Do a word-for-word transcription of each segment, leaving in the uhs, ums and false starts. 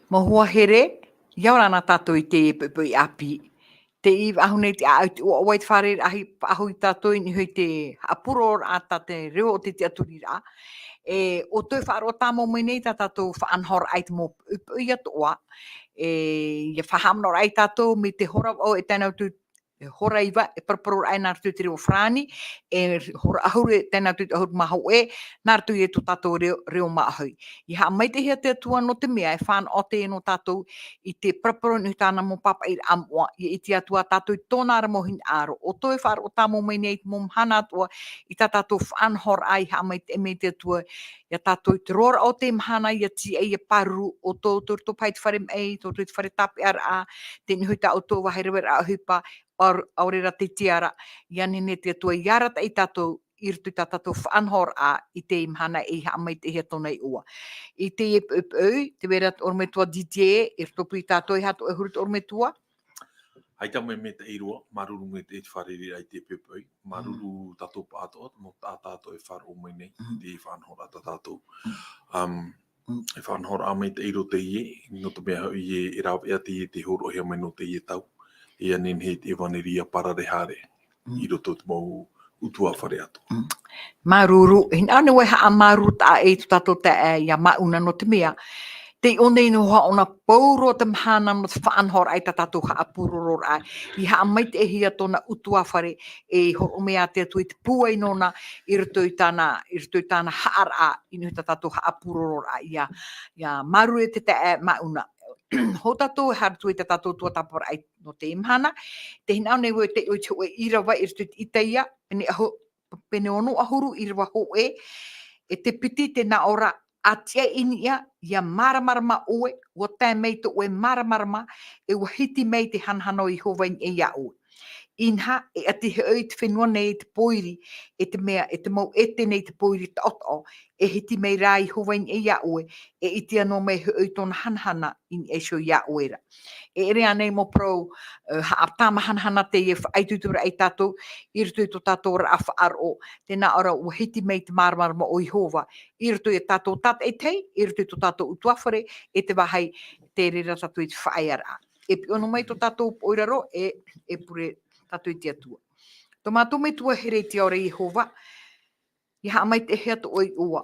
Mau hoa here, ʻia ora na tātou i te poʻipoʻi ʻāpī. Tē ʻī faʻahou nei te ʻāʻau i te ʻoaʻoa i te fārereiraʻa faʻahou ia tātou i niʻa i te haʻapurororaʻa tā te reo o te tiʻaturiraʻa. E, ʻo tē faʻaroʻo tāmau mai nei tā tātou faʻanahoraʻa i te mau poʻipoʻi atoʻa. E, ʻia faʻahaʻamanaʻoraʻa ia tātou mai te hora vaʻu e tae noa atu e hora iva, e paraparau aʻe nā roto i te reo farāni, e hora ʻahuru e tae noa atu i te ʻahuru mā hōʻē, nā roto i tō tātou reo, reo māʻohi. ʻIa haʻamaitaʻihia te Atua nō te mea e fānaʻo teie nō tātou i te paraparau i niʻa i tāna mau pāpaʻiraʻa moʻa, ʻia ʻite atu ā tātou i tōna ra mau hinaʻaro. ʻO tē faʻaroʻo tāmau mai nei i te mau mahana atoʻa, i tā tātou faʻanahoraʻa, ʻia haʻamaitaʻi mai te Atua ia tātou i te roaraʻa o te mahana, ʻia tīaʻi, ʻia pāruru, ʻo tō, tō roto paʻi i te fare maʻi, tō roto i te fare tāpeʻaraʻa, tē nui hoʻi tā ʻoutou vāhi raveraʻa ʻohipa, ʻaore, ʻaore rā te tiʻaraʻa, ʻia nehenehe te Atua ʻia arataʻi ia tātou i roto i tā tātou faʻanahoraʻa i teie mahana e ʻia haʻamaitaʻihia tōna iʻoa. I teie poʻipoʻi, tē vai ra te ʻorometua Didier, i roto paʻi ia tātou, e aha tō ʻoe huru, te ʻorometua? ʻAita mai maitaʻi roa, māuruuru maitaʻi te fārereiraʻa i teie poʻipoʻi, māuruuru tātou pāʻatoʻa, mau taʻata atoʻa e faʻaroʻo mai nei, Mm. te faʻanahoraʻa tā tātou. Um, Mm. e faʻanahoraʻa maitaʻi roa teie, nō te mea hoʻi e, e rāveʻa teie tē hōroʻahia mai nō teie tau, ʻia nehenehe te ʻevaneria parare haere, Mm. i roto i te mau ʻutuāfare atoʻa. Mm. Māuruuru, hinaʻaro nei ʻoe e haʻamāuruuru taʻa ʻē i tō tātou taeaʻe ia Mauna nō te mea, tē ʻite nei nō ʻōna pauroa te mahana nō te faʻanahoraʻa i tā tātou haʻapurororaʻa, ʻia haʻamaitaʻihia tōna ʻutuāfare, e hōroʻa mai ā te Atua i te pūai nōna i roto i tāna, i roto i tāna haʻaraʻa i niʻa i tā tātou haʻapurororaʻa. ʻIa, ʻia māuruuru te taeaʻe Mauna. Hou tātou e haere atu i tā tātou tuatāpaparaʻa nō teie mahana, tē hinaʻaro nei ʻoe e taiʻo i te hōʻē ʻīrava i roto i te Isaia, pene ʻahu-, pene ono ʻahuru, ʻīrava hōʻē, e te piti, tē nā ʻō ra, ʻa tiʻa i niʻa, ʻia māramarama ʻoe, ʻua tae mai tō ʻoe māramarama, e ʻua hiti mai te hanahana o Iehova i niʻa iā ʻoe. Inaha, e ʻati hoʻi te fenua nei i te pōiri, e te mea, e te mau ʻētene i te pōiri taʻotaʻo, e hiti mai rā Iehova i niʻa iā ʻoe, e ʻitea noa mai hoʻi tōna hanahana i niʻa iho iā ʻoe ra. E ʻere ānei mau parau, e, haʻatāmahanahana teie faʻaitoitoraʻa ia tātou, i roto i tō tātou oraraʻa faʻaroʻo, tē nā ʻō ra ʻua hiti mai te māramarama o Iehova, i roto ia tātou tātaʻitahi, i roto i tō tātou ʻutuāfare, e te vāhi, tē reira tātou i te faʻaearaʻa. E piʻo noa mai tō tātou upoʻo i raro, e, e pure tātou i te Atua. Tō mātou Metua here i te ao ra Iehova, ʻia haʻamaitaʻihia tō ʻoe iʻoa,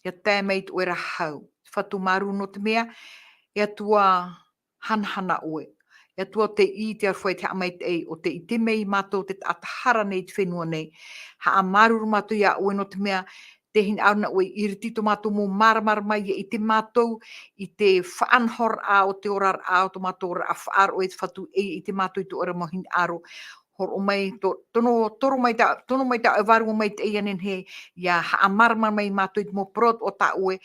ʻia tae mai tō ʻoe ra hau. Fatu, māuruuru nō te mea, e Atua hanahana ʻoe. E Atua, tē ʻite ra ʻoe i te haʻamaitaʻi, ʻo tē ʻite mai mātou te taʻata hara nei i te fenua nei. Haʻamāuruuru mātou iā ʻoe nō te mea, tē hinaʻaro na ʻoe e ʻiriti tō mātou mau māramarama, ʻia ʻite mātou i te faʻanahoraʻa o te oraraʻa, o tō mātou oraraʻa faʻaroʻo, e Fatu, e ʻite mātou i tō ʻoe ra mau hinaʻaro. Hōroʻa mai, to-, tono, tono mai tā, tono mai tā ʻoe Vārua Maitaʻi ʻia nehenehe ʻia haʻamārama mai mātou i te mau parau o tā ʻoe,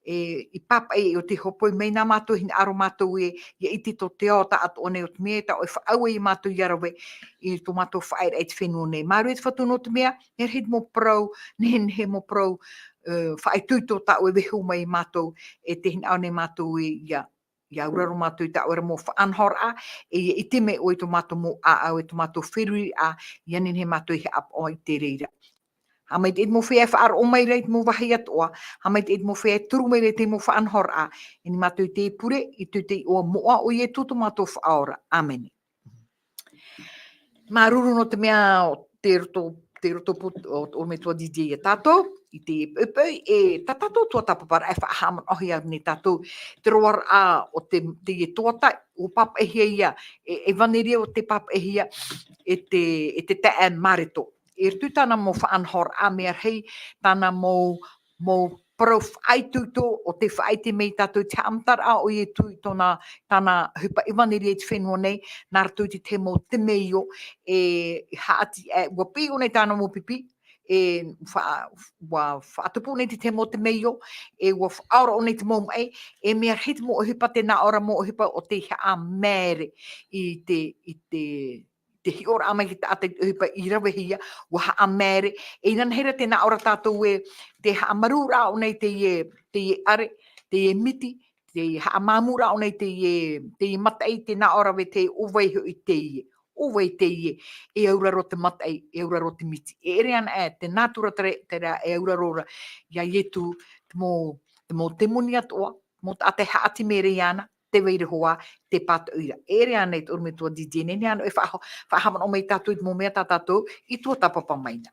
e, i pāpaʻi, ʻo tē hōpoi mai nā mātou hinaʻaro mātou ē, ʻia ʻite tō te ao taʻatoʻa nei, ʻo te mea tā ʻoe e faʻaue ia mātou ʻia rave i tō mātou faʻaearaʻa i te fenua nei. Māuruuru e te Fatu nō te mea, e rahi te mau parau nehenehe, mau parau, e, faʻaitoito tā ʻoe e vaiiho mai ia mātou, e tē hinaʻaro nei mātou ē ʻia, ʻia auraro mātou i tā ʻoe ra mau faʻanahoraʻa, e ʻia ʻite mai ʻoe i tō mātou mau ʻāʻau, e tō mātou feruriraʻa, ʻia nehenehe mātou e haʻapaʻo i te reira. Haʻamaitaʻi i te mau feiā e faʻaroʻo mai ra i te mau vāhi atoʻa, haʻamaitaʻi i te mau feiā e turu mai ra i te mau faʻanahoraʻa, e nehenehe mātou e pure, i te iʻoa moʻa o Ietu tō mātou Faʻaora. ʻĀmene. Māuruuru nō te mea ʻo te roto, te roto pū, ʻo, ʻo te ʻorometua Didier ia tātou, i te poʻipoʻi, e tā tātou tuatāpaparaʻa e faʻahaʻamanaʻohia nei tātou, te roaraʻa o te, teie tuatāpaparaʻa, ʻua pāpaʻihia ia, e, ʻevaneria ʻua pāpaʻihia, e te, e te taeaʻe Marito. I roto i tāna mau faʻanahoraʻa, mea rahi, tāna mau, mau parau faʻaitoito, ʻo tē faʻaʻite mai ia tātou i te haʻamataraʻa o Ietu i tōna, tāna ʻohipa ʻevaneria i te fenua nei, nā roto i te tahi mau temeio, e haʻati, e, ʻua piʻi ʻōna i tāna mau pipi, e fa-, ʻua faʻatupu ʻōna i te tahi mau temeio, e ʻua faʻaora ʻōna i te mau maʻi, e mea rahi te mau ʻohipa, tē nā ʻō ra mau ʻohipa ʻo tē haʻamaere i te, i te, te hiʻoraʻa mai i te taʻata i te ʻohipa i ravehia, ʻua haʻamaere. E inanahi ra tē nā ʻō ra tātou ē, te haʻamāuruururaʻa ʻōna i teie, teie ʻare, teie miti, te haʻamāmūraraʻa ʻōna i teie, teie mataʻi, tē nā ʻō ra ē te ʻo vai hoʻi teie, ʻo vai teie, e auraro te mataʻi, e auraro te miti. E ʻere anaʻe, te nātura terā, terā e auraro ra iā Ietu, te mau, te mau temoni atoʻa, mau taʻata e haʻati mai ra iāna, te vai ra hoʻi te pātoʻi ra. E ʻere ānei te ʻorometua Didier, nehenehe ānō e faʻa-, faʻahaʻamanaʻo mai tātou i te mau mea tā tātou i tuatāpapa mai na.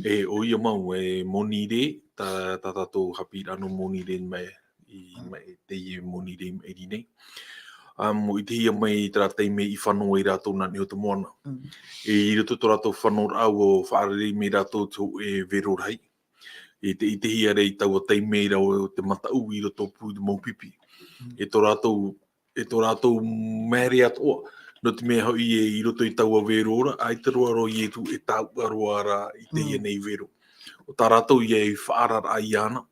E, ʻoia mau, e Monirē, tā, tā tātou haʻapiʻiraʻa nō Monirē mai, i, mai, teie Monirē i maʻiri nei. Um, ʻua ʻitehia mai terā taime i fano ai rātou nā niʻa i te moana. Mm. E, i roto i tō rātou fanoraʻa ʻua faʻarerei mai rātou te hōʻē vero rahi. E tē ʻitehia ra i taua taime ra ʻo te mataʻu i roto pū i te mau pipi. Mm. E tō rātou, e tō rātou māere atoʻa, nō te mea hoʻi ē i roto i taua vero ra, ʻaita roa roa ʻo Ietu e tāuʻa roa ra i teie Mm. nei vero. ʻO tā rātou ia i faʻaararaʻa iāna,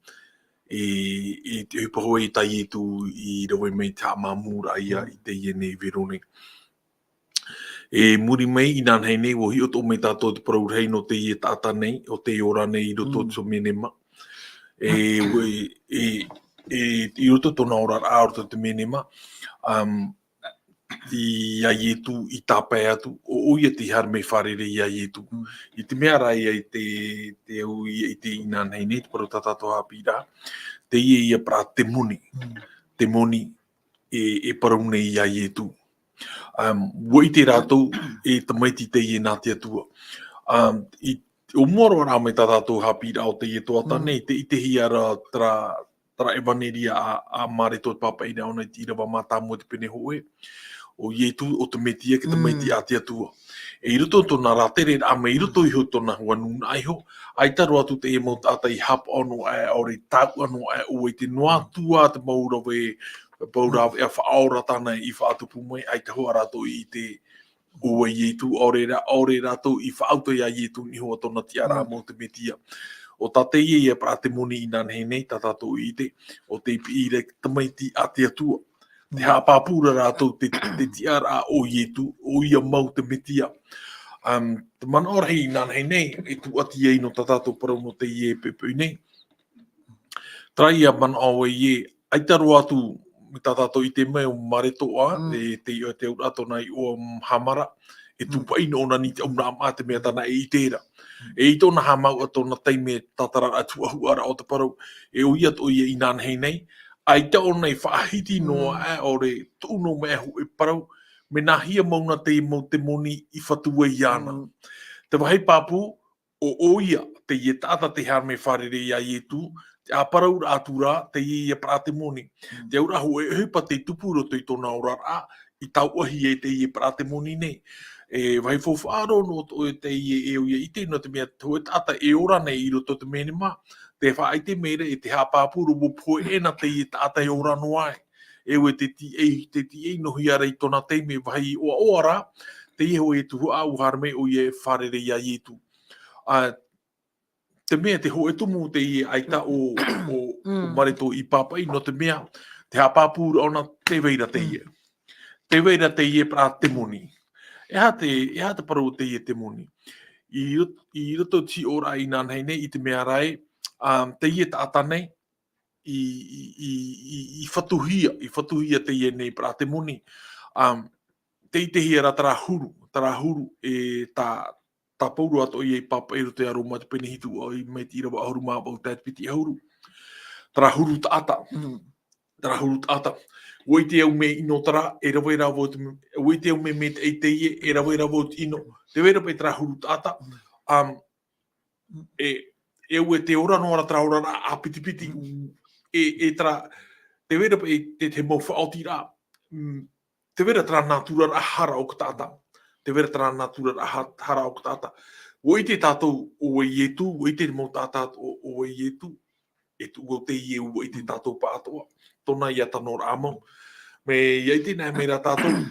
e, e te ʻohipa hoʻi tā Ietu i rave mai te haʻamāmūraʻa ia Mm. i teie nei vero nei. E muri mai inanahi nei, ʻua hiʻo atoʻa mai tātou te parau rahi nō teie taʻata nei, ʻo tē ora nei i roto Mm. i te menema. E, Mm. ʻua, e, e, i roto i tōna oraraʻa, i roto i te menema, um, i, ia Ietu i tāpae atu, ʻo, ʻoia tei haere mai fārerei ia Ietu. Mm. I te mea rā ia i te, te au ia i te inanahi nei, te parau tā tātou haʻapiʻiraʻa, teie ia parau temoni. Mm. Temoni, e, e parau nei ia Ietu. Um, ʻua ʻite rātou, e tamaiti teie nā te Atua. Um, i, ʻua mua roa rā mai tā tātou haʻapiʻiraʻa o teie tuhaʻa Mm. nei, tē ʻitehia ra terā, terā ʻevaneria a, a Mareko i te pāpaʻiraʻa ʻōna i te ʻīrava mātāmua i te pene hōʻē. ʻO Ietu, ʻo te Metia, te tamaiti Mm. a te Atua. E i roto i tōna rātereraʻa mai, i roto iho i tōna hua nūnaʻa iho, ʻaita roa atu teie mau taʻata i haʻapaʻo noa aʻe, ʻaore i tāuʻa noa aʻe, ʻua ʻite noa Mm. atu ā te mau rave, mau Mm. rāveʻa faʻaora tāna i faʻatupu mai, ʻaita hoʻi rātou i ʻite ʻo vai Ietu, ʻaore rā, ʻaore rātou i faʻauta ia Ietu i niʻa i tōna tiʻaraʻa Mm. mau te Metia. ʻO tā teie ia parau temoni inanahi nei, tā tātou i ʻite, ʻo tē piʻi ra i te tamaiti a te Atua. Te Mm. haʻapāpū ra rātou te, te tiʻaraʻa o Ietu, ʻoia mau te Metia. Um, te manaʻo rahi inanahi nei, e tūʻati ai nō tā tātou parau nō teie poʻipoʻi nei. Terā ia manaʻo ē, ʻaita roa atu, mai tā tātou i ʻite mai ʻo Mareko ā, Mm. e te, e te auraʻa tōna iʻoa Hamara, e Mm. tūpaʻi noa ʻōna i te auraʻa mā te mea tāna e ʻite ra. Mm. E i tōna haʻamāuʻa tōna taime tātararaʻa tuʻahuʻaraʻa o te parau, e ʻoia atoʻa ia inanahi nei, ʻaita ʻōna i faʻahiti noa Mm. aʻe, ʻaore tuʻu noa mai aʻe hōʻē parau, mea nāhea mau na te mau temoni i fatu ai iāna. Mm. Te vāhi pāpū, ʻo, ʻoia, teie taʻata tei haere mai fārerei ia Ietu, te ʻāparauraʻa atu ra, teie ia parau temoni. Mm. Te auraʻa hōʻē ʻohipa tei tupu i roto i tōna oraraʻa, i tauʻahi ai teie parau temoni nei. E, vāhi faufaʻa roa nō ʻō, ʻo teie e ʻoia i ʻite, nō te mea te hōʻē taʻata e ora nei i roto i te menema, tē faʻaʻite mai ra, e tē haʻapāpū ra ʻua pohe ʻē na teie taʻata e ora noa ai. E ʻua tē tiʻai, tē tiʻai noa hia ra i tōna taime vāhi ʻoaʻoa ra, teie hōʻē tuhaʻa ʻua haere mai ʻoia e fārerei ia Ietu. A, te mea te hōʻē tumu teie ʻaita ʻo, ʻo, ʻo Mm. Mareko i pāpaʻi nō te mea, te haʻapāpūraʻa ʻōna tē vai ra teie. Mm. Tē vai ra teie parau temoni. E aha te, e aha te parau o teie temoni? I rot-, i roto i te hiʻoraʻa inanahi nei i te mea ra ē, um, teie taʻata nei, i, i, i, i, i fatuhia, i fatuhia teie nei parau temoni. Um, tē ʻitehia ra terā huru, terā huru e tā, tā Pauro atoʻa ia i pāpaʻi i roto ia Roma te pene hitu, ʻoi mai te ʻīrava ʻahuru mā vaʻu tae i te piti ʻahuru. Terā huru taʻata. Mm. Terā huru taʻata. ʻUa ʻite au mea ʻino terā, e rave ra vau te, ʻua ʻite au mea, mea te ʻai teie, e rave ra vau te ʻino. Tē vai ra paʻi terā huru taʻata. Mm. Um, e, e ʻua, e tē ora noa ra terā oraraʻa ʻāpitipiti. Mm. E, e terā, tē vai ra paʻi te, te mau faʻaotiraʻa. Mm, tē vai ra terā nātura rahi hara o te taʻata. Tē vai ra terā nātura rahi ha-, hara o te taʻata. ʻUa ʻite tātou ʻo vai Ietu, ʻua ʻite te mau taʻata ʻo, ʻo vai Ietu. E tuʻu au teie ʻua ʻite tātou pāʻatoʻa. Tōna ia tanoraʻa mau. Mea ʻite noa mai ra tātou,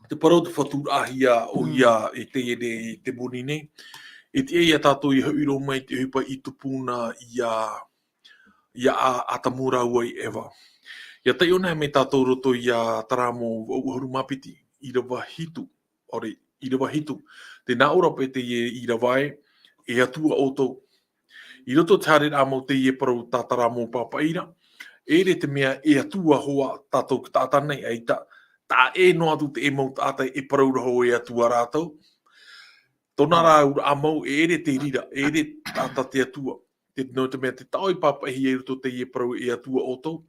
te parau te faturaʻahia ʻoia Mm. e teie nei, te temoni nei. E tiʻa ia tātou ia hoʻi roa mai te ʻohipa i tupu na ia, ia ʻĀ-, ʻĀtamu rāua ia Eva. ʻIa taiʻo noa mai tātou i roto ia Taramo vaʻu ʻahuru mā piti, ʻīrava hitu, ʻaore, ʻīrava hitu. Tē nā ʻō ra paʻi teie ʻīrava ē, e Atua ʻoutou. I roto i te haereraʻa mau teie parau tā Taramo pāpaʻi ra, e ʻere te mea e Atua hoʻi tātou te taʻata nei, ʻaita, taʻa ʻē noa atu te mau taʻata e parau ra hoʻi e Atua rātou. Tōna rā auraʻa mau, e ʻere te reira, e ʻere taʻata te Atua. Te, nō te mea te taʻo i pāpaʻihia i roto i teie parau e Atua ʻoutou.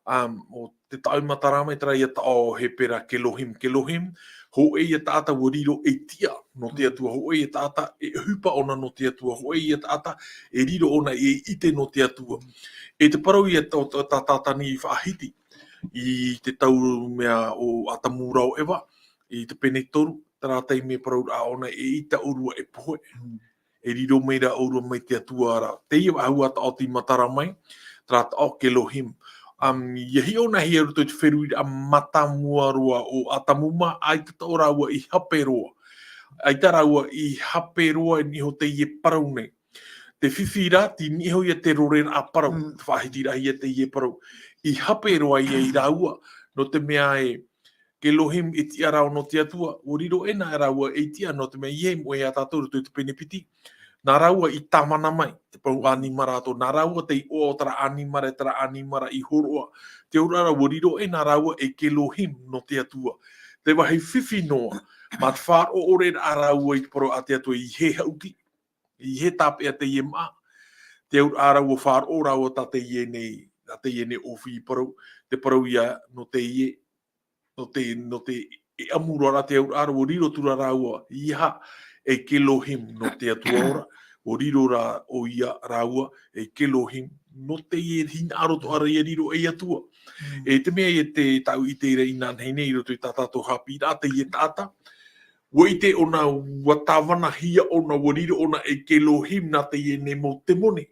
Um, ʻo te taʻo i matara mai, terā ia taʻo Hepera Kelohim, Kelohim, hōʻē ia taʻata ua riro ei tiʻa nō te Atua, hōʻē ia taʻata e ʻohipa ʻōna nō te Atua, hōʻē ia taʻata e riro ʻōna ei ʻite nō te Atua. E te parau ia tā, tā, tā Tātani i faʻahiti i te tau mea o Atamu rā ʻo Eva, i te pene toru, terā taime parauraʻa ʻōna e ʻaita ʻōrua e pohe. E riro mai rā ʻōrua mai te Atua ra. Teie vāhi ua taʻo i matara mai, terā taʻo Kelohim. Um, ia hiʻo na hia roto i te feruriraʻa mātāmua roa o Atamu mā, ʻaita taʻo rāua i hape roa. ʻAita rāua i hape roa i niʻa iho teie parau nei. Te fifi rā, tei niʻa iho ia te roreraʻa parau, Mm. te faʻahitiraʻa ia teie parau. I hape roa ia i rāua, nō te mea e Kelohim e tiʻa rāua nō te Atua, ua riro ʻē na rāua ei tiʻa nō te mea ʻeiaha i moʻe ia tātou roto i te pene piti. Nā rāua i tāvana mai, te parau ʻanimara atoʻa, nā rāua tei ʻoaʻoa terā ʻanimara, terā ʻanimara i hōroʻa. Te auraʻa ra ua riro ʻē na rāua ei Kelohim nō te Atua. Te vāhi fifi noa, mā te faʻaroʻo ʻore rā rāua i te parau a te Atua i hē haʻuti, i hē tāpeʻa teie māʻa. Te auraʻa ra ua faʻaroʻo rāua tā teie nei, tā teie nei ʻōfī parau, te parau ia nō teie, nō te, nō te, e ʻamu roa rā te auraʻa ra, ua riro atu rā rāua, ʻeiaha, ei Kelohim nō te Atua ora, ua riro rā ʻoia rāua, ei Kelohim, nō teie hinaʻaro atoʻa ra ia riro ei Atua. Mm. E te mea ia te tāʻu i ʻite ra inanahi nei i roto i tā tātou haʻapiʻiraʻa, teie taʻata, ua ʻite ʻōna, ua tāvanahia ʻōna, ua riro ʻōna ei Kelohim nā teie nei mau temoni.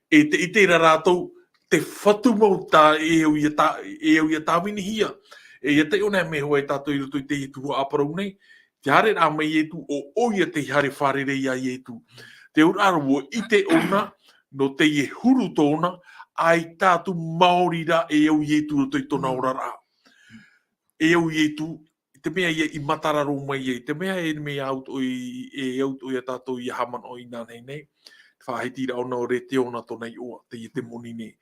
E te ʻite ra rātou, te fatu mau tā e au ia tā, e au ia tāvinihia. E ia taiʻo na e mea hoʻi tātou i roto i teie tuhaʻa parau nei, te haereraʻa mai Ietu, ʻo ʻoia tei haere fārerei ia Ietu. Te auraʻa ra ua ʻite ʻōna, nō teie huru tōna, ʻaita atu maori rā e au Ietu roto i tōna Mm. oraraʻa. E au Ietu, i te mea ia i matara roa mai ai, te mea e mea au atoʻa i, e au atoʻa ia tātou ia haʻamanaʻo inanahi nei, faʻahitiraʻa ʻōna ʻo Reteona tōna iʻoa, teie temoni nei.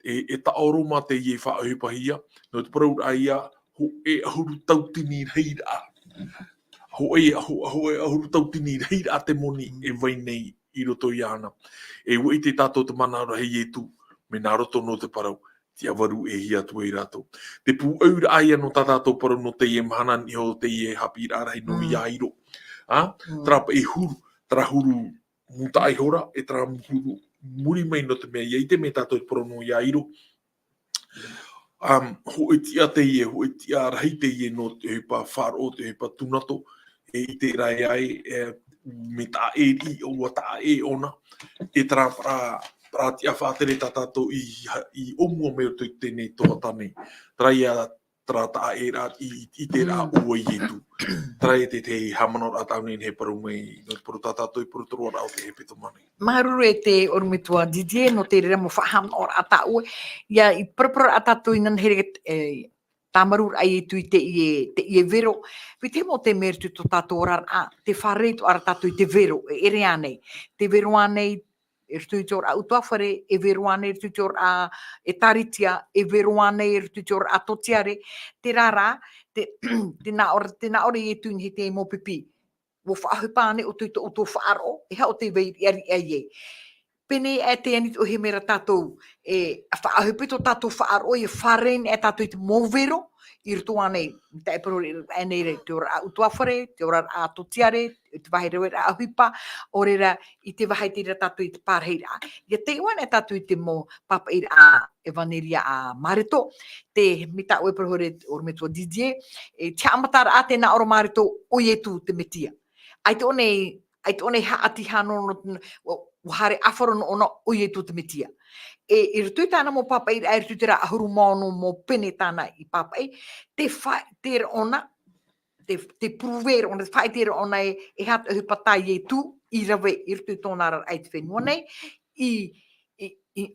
E, e taʻo roa mā teie i faʻaʻohipahia, nō te parauraʻa ia, hōʻē ʻahuru tautini rahiraʻa. Hōʻē, hō-, hōʻē ʻahuru tautini rahiraʻa temoni e vai nei i roto iāna. E ua ʻite tātou te manaʻo rahi Ietu, mea nā roto nō te parau, te avaru e hia atu ai rātou. Te pūʻouraʻa ia nō tā tātou parau nō teie mahana, niʻa iho teie haʻapiʻiraʻa rahi nō Mm. Iairo. A? Mm. Terā paʻi huru, terā huru mūtaʻa iho ra, e terā huru muri mai nō te mea ia ʻite mai tātou te parau nō Iairo. Um, hōʻē tiʻa teie, hōʻē tiʻa rahi teie nō te ʻohipa faʻaroʻo, te ʻohipa tūnato, e ʻite ra ai, e, mea taʻa ʻē riʻi, ʻua taʻa ʻē ʻōna, e terā parau, parau tiʻa faʻatere tā tātou i ha-, i ʻōmua mai roto i teie nei tuhaʻa nei. Terā ia, terā taʻa ʻē ra i, i, i terā Mm. ʻua Ietu. Terā ia te, te haʻamanaʻoraʻa tāʻu nei e parau mai, nō te parau tā tātou i parau te roaraʻa o te hepetoma nei. Māuruuru e te ʻorometua Didier, nō te reira mau faʻahaʻamanaʻoraʻa tāʻu. Ia, i paraparau ra tātou inanahi, e, tāmarū ra Ietu i teie, teie vero. Viti mau te mea i roto i tō tātou oraraʻa, te fārerei atoʻa ra tātou i te vero, e ʻere ānei. Te vero ānei i roto i te oraraʻa ʻutuāfare, e vero ānei i roto i te oraraʻa ʻĒtārētia, e vero ānei i roto i te oraraʻa tōtiare, terā rā, te, te nā ʻō ra, te nā ʻō ra Ietu i niʻa i te mau pipi. Ua faʻaʻohipa ānei ʻoutou i tō ʻoutou faʻaroʻo, e aha ʻoutou e vai riʻariʻa ai? Pēnei aʻe teie nei te ʻohipa ra tātou, e, ʻa faʻaʻohipa tō tātou faʻaroʻo, e fārerei nei tātou i te mau vero, i roto ānei, mai te parau ra ānei i te oraraʻa ʻutuāfare, te oraraʻa tōtiare, te vāhi raveraʻa ʻohipa, ʻo reira i te vāhi i te reira tātou i te pārahiraʻa. Ia taiʻo anaʻe tātou i te mau pāpaʻiraʻa ʻevanelia a Mareko, te, mai tāʻu e parau ra ʻorometua Didier, e te haʻamataraʻa te nā ʻō ra Mareko ʻo Ietu te Metia. ʻAita ʻōna, ʻaita ʻōna haʻati hano, ua, ua haere ʻāfaro noa ʻōna ʻo Ietu te Metia. E, i roto i tāna mau pāpaʻiraʻa, i roto i terā ʻahuru mā ono mau pene tāna i pāpaʻi, te faʻaʻite ra ʻōna, te, te prouver ra ʻōna, te faʻaʻite ra ʻōna e, e aha te ʻohipa tā Ietu i rave i roto i tōna oraraʻa i te fenua nei, i, i, i,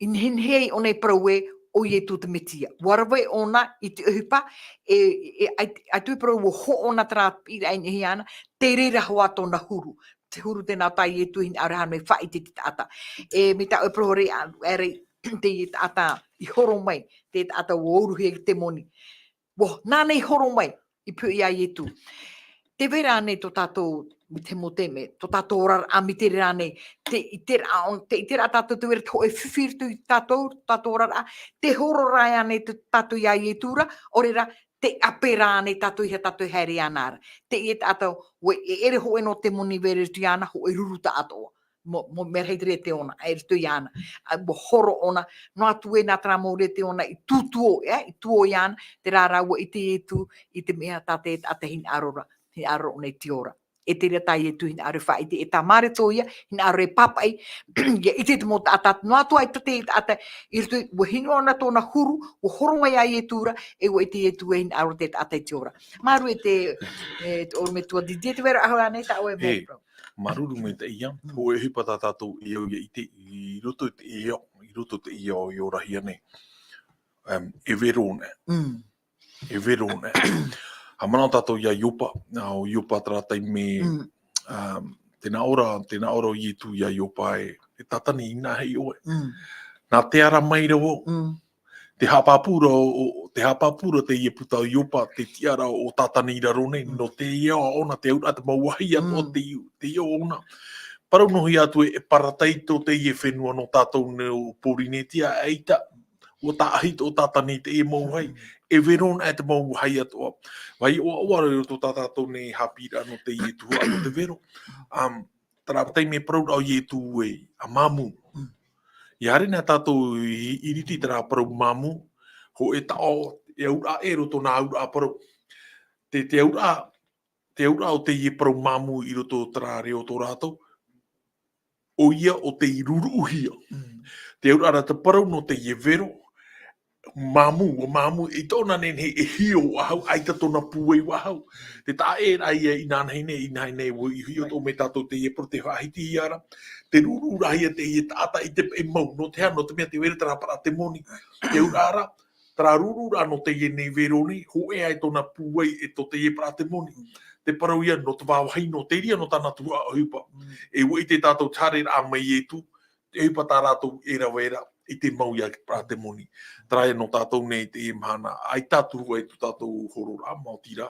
i nehenehe ai ʻōna e parau ē, ʻo Ietu te Metia. Ua rave ʻōna i te ʻohipa, e, e, ʻai-, ʻaita e parau ua hoʻo ʻōna terā piʻiraʻa i niʻa iāna, te reira hoʻi tōna huru. Te huru tēnā tā Ietu i hinaʻaro e hāmani e faʻaʻite i te taʻata. E, mai tāʻu e parau ra, ʻaita, teie taʻata i horo mai, te taʻata ua uruhia i te temoni. Ua, nāna i horo mai, i pohe ia Ietu. Tē vai ra ānei tō tātou Mai te mau taime, tō tātou oraraʻa mai te reira nei, te ʻiteraʻa, te ʻiteraʻa tātou te vera te hōʻē fifi i roto ia tātou, tō tātou oraraʻa, te horo rā ānei tātou iā Ietu ra, ʻaore rā, te ʻape rā ānei tātou iho tātou e haere iāna ra. Teie taʻata, ʻua, e ʻere hōʻē nō te temoni e vera i roto iāna, hōʻē ruru taʻatoʻa. Mau, mau mea rahi te reira e ōna, e roto iāna. ʻA, ʻua horo ʻōna, noa atu ē nā terā mau reira e ōna i tūtuo, ʻe, i tuō iāna, terā rā ʻua ʻite Ietu, i te mea tā te, tā te hinaʻaro ra, hinaʻaro ʻōna i te ora. E te reira tā Ietu hinaʻaro e faʻaʻite, e tā Mareta ïa, hinaʻaro e pāpaʻi, ʻia ʻite te mau taʻata, noa atu ā te taʻata, i roto, ʻua hinaʻaro ʻōna tōna huru, ʻua horo mai iā Ietu ra, ʻe ʻua ʻite Ietu e hinaʻaro te taʻata i te ora. Māuruuru e te, e te ʻorometua Didier, te vai ra ʻoe ānei tā ʻoe e mea. Māuruuru maitaʻi ïa, hōʻē ʻohipa tā tātou e au ʻia ʻite, i roto i te ʻiʻo, i roto i te ʻiʻo i orahia nei. Em, e vero anaʻe. Mm. E vero anaʻe. Haʻamanaʻo tātou iā Iopa, ā, ʻo Iopa terā taime, em, tē nā ʻō ra, tē nā ʻō ra ʻo Ietu iā Iopa ē, e Tātani, inaha ʻoe. Mm. Nā te ara mai ra vau. Mm. Te haʻapāpū ra ʻo, ʻo, te haʻapāpū ra teie puta ʻo Iopa, te tiʻaraʻa ʻo Tātani i raro nei, nō te ʻiʻo ʻōna, te auraʻa te mau vāhi atoʻa, te, te ʻiʻo ʻōna. Parau noa atu ē, e paradaiso teie fenua nō tātou nei ʻo Pōrīnetia, ʻaita, ʻua tāʻahi atoʻa Tātani i teie mau vāhi, e vero anaʻe te mau vāhi atoʻa. Vāhi ʻoaʻoa roa i roto tā tātou nei haʻapiʻiraʻa nō teie tuhaʻa nō te vero. Um, terā taime parau ra ʻo Ietu ē, ʻa māmū. Mm. ʻIa haere na tātou i, i ʻiriti terā parau māmū, hōʻē taʻo, e auraʻa ʻē roa tōna auraʻa parau. Te, te auraʻa, te auraʻa o teie parau māmū i roto i terā reo tō rātou, ʻoia ʻo tei ruruʻuhia. Mm. Te auraʻa ra te parau nō teie vero, māmū, ʻua māmū, i tōna nehenehe e hio faʻahou, ʻaita tōna pūai faʻahou. Te taʻa ʻē ra ïa inanahi nei, inanahi nei, ʻua hio atoʻa mai tātou teie parau, te faʻahitihia ra. Te ruruʻuraʻahia teie taʻata i te peʻe mau, nō te aha, nō te mea tē vai ra terā parau temoni. Te auraʻa ra, terā ruruʻuraʻa nō teie nei vero nei, hōʻē ā tōna pūai e tō teie parau temoni. Te parau ïa nō te vāvāhi, nō te reira, nō tāna tuhaʻa ʻohipa. Mm. E ʻua ʻite tātou te haereraʻa mai Ietu, te ʻohipa tā rātou e rave ra i te mau ïa parau temoni. Terā ïa nō tātou nei i teie mahana, ʻaita atu ai tō tātou hororaʻa, maoti rā,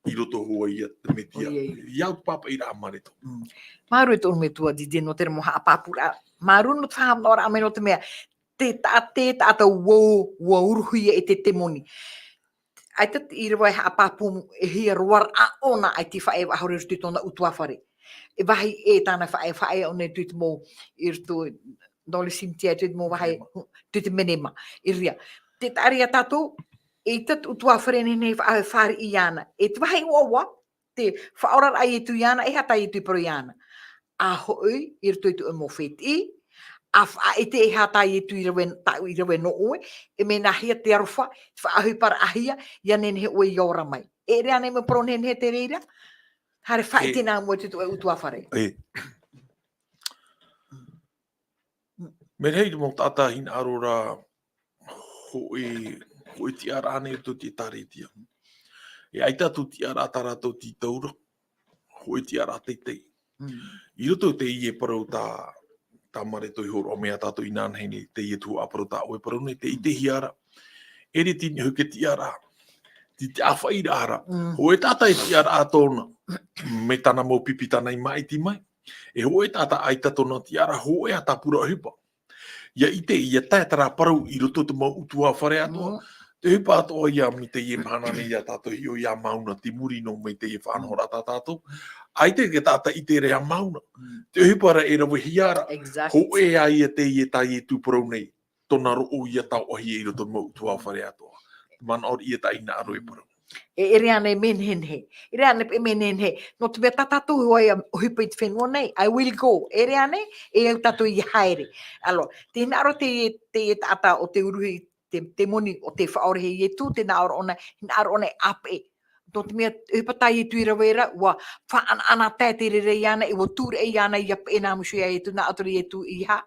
i roto hoʻi ia te Mesia. ʻOia, ʻia. ʻIa au te pāpaʻiraʻa Mareta. Mm. Māuruuru e te ʻorometua Didier nō terā mau haʻapāpūraʻa. Māuruuru nō te faʻahaʻamanaʻoraʻa mai nō te mea, te ta-, te taʻata ʻua, ʻua uruhia e te temoni. ʻAita te ʻīrava e haʻapāpū, e hia roa ra ʻōna, ʻaita e faʻaea faʻahou i roto i tōna ʻutuāfare. E vāhi ʻē tāna faʻaea, faʻaea ʻōna i roto i te mau, i roto, dans le cimetière, i roto i te mau vāhi, i roto i te menema. I reira. Tē taʻa ra ia tātou, ʻaita te ʻutuāfare nehenehe e faʻa-, fāriʻi iāna. E te vāhi ʻoaʻoa, te faʻaoraraʻa a Ietu iāna, e aha tā Ietu i parau iāna. ʻA hoʻi, i roto i tō ʻoe mau fētiʻi, ʻa faʻaʻite e aha tā Ietu i rave, tāʻu i rave nō ʻoe, e mea nāhea te aroha, te faʻaʻohiparaʻahia, ʻia nehenehe ʻoe ʻia ora mai. E ʻere ānei mau parau nehenehe te reira? Haere faʻaʻite nā mua i tō ʻoe ʻutuāfare. E. Mea rahi te mau taʻata hinaʻaro ra, hōʻē, hōʻē tiʻaraʻa nei i roto i te ʻĒtārētia. E ʻaita atu tiʻaraʻa tā rātou tītau ra, hōʻē tiʻaraʻa teitei. Mm. I roto i teie parau tā, tā Mareta i hōroʻa mai ia tātou inanahi nei, teie tuhaʻa parau tā ʻoe parau nei, tē ʻitehia ra. E ʻere i te ʻite hoʻi te tiʻaraʻa, te, te ʻāfaʻiraʻa ra. Mm. Hōʻē taʻata e tiʻaraʻa tōna, mai tāna mau pipi tāna i māʻiti mai. E hōʻē taʻata ʻaita tōna tiʻaraʻa, hōʻē ā tāpura ʻohipa. ʻIa ʻite, ʻia tae terā parau i roto i te mau ʻutuāfare atoʻa. Mm. Te ʻohipa atoʻa ïa mai teie mahana nei ia tātou e hiʻo ʻia mauna te muri noa mai teie faʻanahoraʻa tā tātou. ʻAita e taʻata i ʻite ra ʻia mauna. Mm. Te ʻohipa ra e ravehia ra. Exactly. Hōʻē ā ïa teie tā Ietu parau nei. Tōna roʻo ʻia taoʻahia i roto i te mau ʻutuāfare atoʻa. Manaʻo ïa tāʻu i hinaʻaro e parau. E, e ʻere ānei e mea nehenehe. E ʻere ānei e mea nehenehe. Nō te mea tā tātou hoʻi ʻohipa i te fenua nei. I will go. E ʻere ānei, e au tātou ʻia haere. Alors, tē hinaʻaro te, te taʻata ʻo tē uruhia te, te temoni ʻo tē faʻaorahia e Ietu, tē hinaʻaro ʻōna, hinaʻaro ʻōna e ʻāpeʻe. Nō te mea, ʻohipa tā Ietu i rave ra, ʻua faʻanaʻana tae te reira iāna, e ʻua tūreʻa iāna ʻia peʻe nā mua iho ia Ietu, nā ʻō atu ra Ietu, ʻeiaha,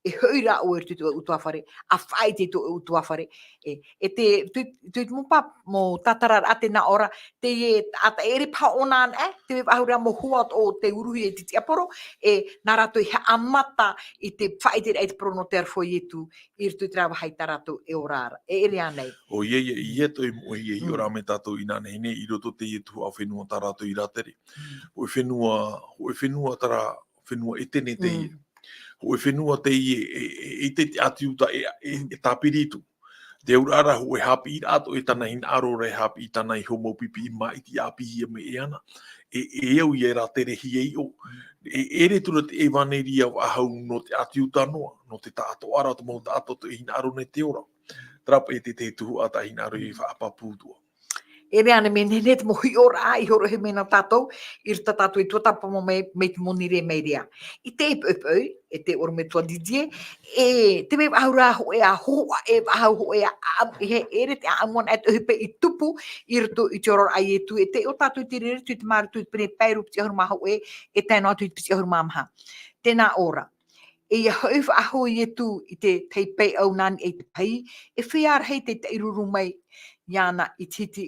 e hoʻi rā ʻoe i roto i tō ʻoe ʻutuāfare, ʻa faʻaʻite i tō ʻoe ʻutuāfare. E, e te, te, te, te mau pā, mau tātararaʻa tē nā ʻō ra, teie, ʻa, e ʻere paha ʻōna anaʻe, te mea faʻahou ra mau hoa o te uruhia i te tiaporo, e, nā rātou i haʻamata i te faʻaʻiteraʻa i te parau nō te aroha o Ietu, i roto i terā vāhi tā rātou e ora ra. E ʻere ānei? ʻO ia, ia, ia tō ʻoe moʻe, e hiʻo Mm. ra mai tātou inānahi nei, i roto teie tuhaʻa fenua tā rātou i rātere. Mm. Hōʻē fenua, hōʻē fenua terā, fenua ʻētene teie. Mm. Hōʻē fenua teie, e, e, e te, te ʻĀti Iuta, e, e, Mm. e tāpiri atu. Te auraʻa ra, hōʻē haʻapiʻiraʻa atoʻa e tāna hinaʻaro ra, e haʻapiʻi tāna iho mau pipiʻi māʻiti ʻāpīhia mai e ana. E, e au ia e rāterehia i ʻō. Mm. E, e ʻere atu ra te ʻevaneria faʻahou nō te ʻĀti Iuta noa, nō te taʻatoʻaraʻa o te mau taʻata atoʻa e hinaʻaro nei te ora. Terā paʻi te, te tuhaʻa tā hinaʻaro i Mm. faʻapāpū atoʻa. E mea ānei, mea nehenehe te mau hiʻoraʻa i hōroʻahia mai nā tātou, i roto tātou i tuatāpapa mai, mai te monirē mai reira. I te poʻipoʻi, e te ʻorometua Didier, e te mea faʻahou ra hōʻē ā hōhoʻa, e faʻahou hōʻē ā, ā, e he ʻere te ʻāʻamu anaʻe te ʻohipa i tupu, i roto i te oraraʻa a Ietu, e taiʻo tātou i te reira, i te mā roto i te pene pae rua piti ʻahuru mā hōʻē, e tae noa atu i te piti ʻahuru mā maha. Tē nā ʻō ra. E ʻia hoʻi faʻahou Ietu i te tahi pae ʻau nā niʻa i te pahī, e feiā rahi te taʻiruru mai iāna i te hiti,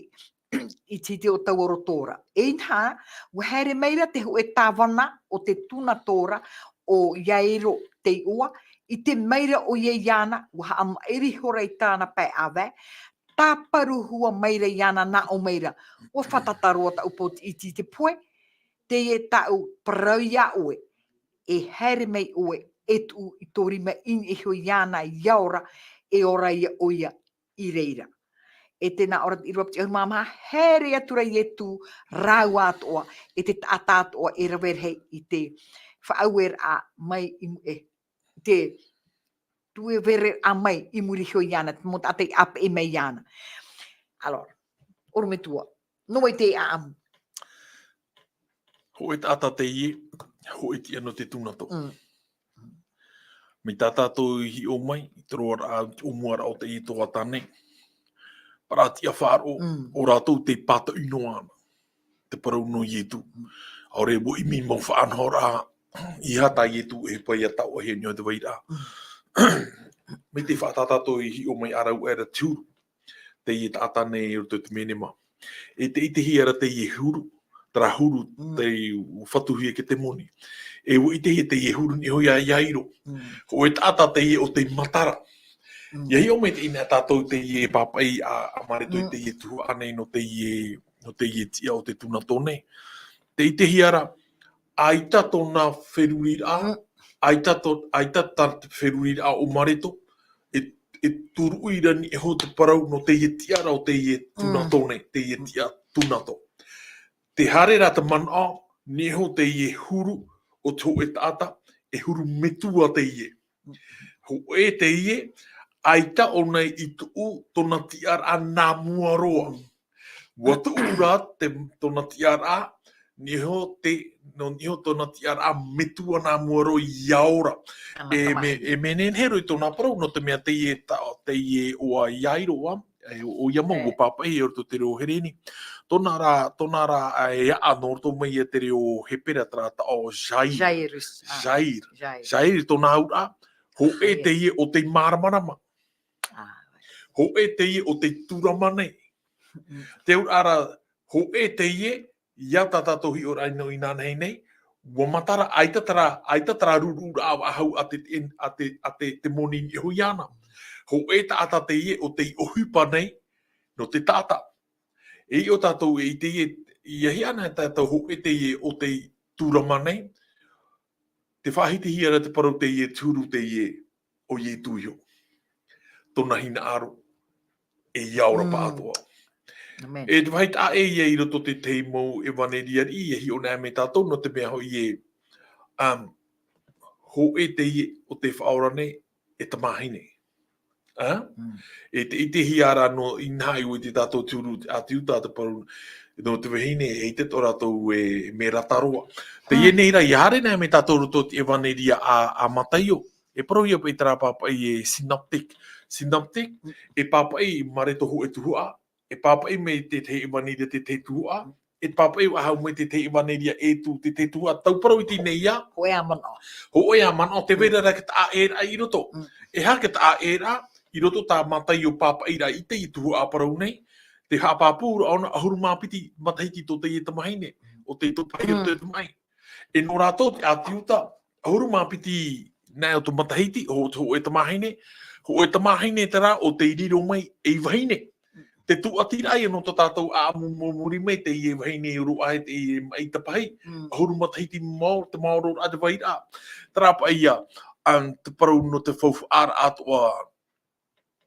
i te hiti o taua roto ra. E inaha, ʻua haere mai ra te hōʻē tāvana o te tūnato ra, ʻo Iairo te iʻoa, ʻite mai ra ʻoia iāna, ʻua haʻamaʻiri ihora i tāna pae ʻāvae, tāparuhia mai ra iāna, nā ʻō mai ra, ʻua fātata roa taʻu pōtiʻiti i te pohe, teie tāʻu parau iā ʻoe, e haere mai ʻoe, e tuʻu i tō rima i niʻa iho iāna ʻia ora, e ora ia ʻoia i reira. E tē nā ʻō ra te ʻīrava piti ʻahuru mā maha, haere atu ra Ietu rāua atoʻa, e te taʻata atoʻa e rave rahi i te faʻaueraʻa mai i mu-, e, te tuʻu e vereraʻa mai i muri iho iāna, te mau taʻata i ʻāpeʻe mai iāna. Alors, ʻorometua, nō vai te ʻāʻamu? Hōʻē taʻata teie, hōʻē tiʻa nō te tūnato. Mm. Mai tā tātou i hiʻo mai, i te roaraʻa, i te ʻōmuaraʻa o teie tuhaʻa nei. Parau tiʻa faʻaroʻo, Mm. ʻo rātou tei pātoʻi noa ana. Te parau nō Ietu. Mm. ʻAore ʻua ʻimi mau faʻanahoraʻa, ʻeiaha tā Ietu e ʻohipa ʻia taoʻahia i niʻa i te vairaʻa. Mm. Mai te faʻatātā tātou i hiʻo mai ʻāraʻuaʻe ra te huru. Teie taʻata nei i roto i te menema. E te ʻitehia ra teie huru, terā huru Mm. tei fatuhia ki te moni. E ʻua ʻitehia teie huru i niʻa iho iā Iairo. Mm. Hōʻē taʻata teie ʻo tei matara. Mm. ʻIa hiʻo mai teie nei tātou teie pāpaʻi a, a Mareto i Mm. teie tuhaʻa nei nō teie, nō teie tiʻa o te tūnato nei. Te ʻitehia ra, ʻaita tōna feruriraʻa, Mm. ʻaita tō, ʻaita tā te feruriraʻa o Mareto, e, e turuʻi ra i niʻa iho te parau nō teie tiʻa ra ʻo teie tūnato Mm. nei, teie tiʻa tūnato. Te haere ra te manaʻo, i niʻa iho teie huru o te hōʻē taʻata, e huru metua teie. Hōʻē teie, ʻaita ʻōna i tuʻu tōna tiʻaraʻa nā mua roa. ʻUa tuʻu ra te, tōna tiʻaraʻa, i niʻa iho te, nō niʻa iho tōna tiʻaraʻa metua nā mua roa ʻia ora. Tama, E tama. me, e mea nehenehe roa i tōna parau, nō te mea teie ta-, teie ʻo Iairo, ā, e, ʻo, ʻoia mau, E. ʻua pāpaʻi i roto te reo Hereni. Tōna ra, tōna ra, ā, e aʻa nō roto mai ia te reo Hepera terā taʻo Jair. Jairus, ā. Jair. Jair. Jair tōna auraʻa, hōʻē Jair. teie ʻo tei māramarama. Ā. Hōʻē teie ʻo tei tūrama nei. Mm. Te auraʻa ra, hōʻē teie, ʻia tā tātou hiʻoraʻa nō inānahi nei, ʻua matara, ʻaita terā, ʻaita terā ruruʻuraʻa faʻahou a te, a te, a te, te moni i niʻa iho iāna. Hōʻē taʻata teie ʻo tei ʻohipa nei, nō te taʻata. E ʻo tātou e ʻite, ʻia hiʻo ana tātou hōʻē teie ʻo tei tūrama nei, te faʻahitihia ra te parau teie te huru teie ʻo Ietu iho. Tōna hinaʻaro, e ʻia ora Mm. paʻatoʻa. Amen. E te vāhi taʻa ʻē ia i roto te tahi mau ʻevaneria riʻi, e hiʻo nei mai tātou, nō te mea hoʻi e, um, hōʻē teie ʻo tei faʻaora nei, e tamāhine. Ā? Mm. E te, ʻitehia ra nō inaha i ʻō i te tātou te huru, te ʻĀti Iuta te parau, nō te vahine, e ʻite tō rātou e mea rata roa. Teie Mm. nei rā, ʻia haere nei mai tātou roto te ʻevaneria a, a Mataio. E parau ia paʻi terā pāpaʻi e synoptic. Synoptic, Mm. e pāpaʻi i Mareto hōʻē tuhaʻa, e pāpaʻi mai te tahi ʻevaneria te tahi tuhaʻa, e pāpaʻi ʻua haʻamau mai te, te evanelia e tū, te, te tuhaʻa tau parau i teie nei ia. Hōʻē ā manaʻo. Hōʻē ā manaʻo, tē vai ra te taʻaʻēraʻa i roto. Mm. E aha te taʻaʻēraʻa, i roto tā Mataio pāpaʻiraʻa i te, i tuhaʻa parau nei, te haʻapāpūraʻa ʻōna ʻahuru mā piti matahiti tō teie tamahine, ʻo tei tō pahi o te tamahine. E nō rātou te ʻāti Iuta, ʻahuru mā piti nā ʻō te matahiti, ʻo te hōʻē tamahine, hōʻē tamahine terā ʻo tei riro mai ei vahine. Te tūʻatiraʻa ia nō tō tātou ʻāʻamu mau muri mai teie vahine i roaʻa i teie maʻi tapahi, Mm. ʻahuru matahiti mau, te maororaʻa te vairaʻa. Terā paʻi ia, ā, te parau nō te faufaʻaraʻa atoʻa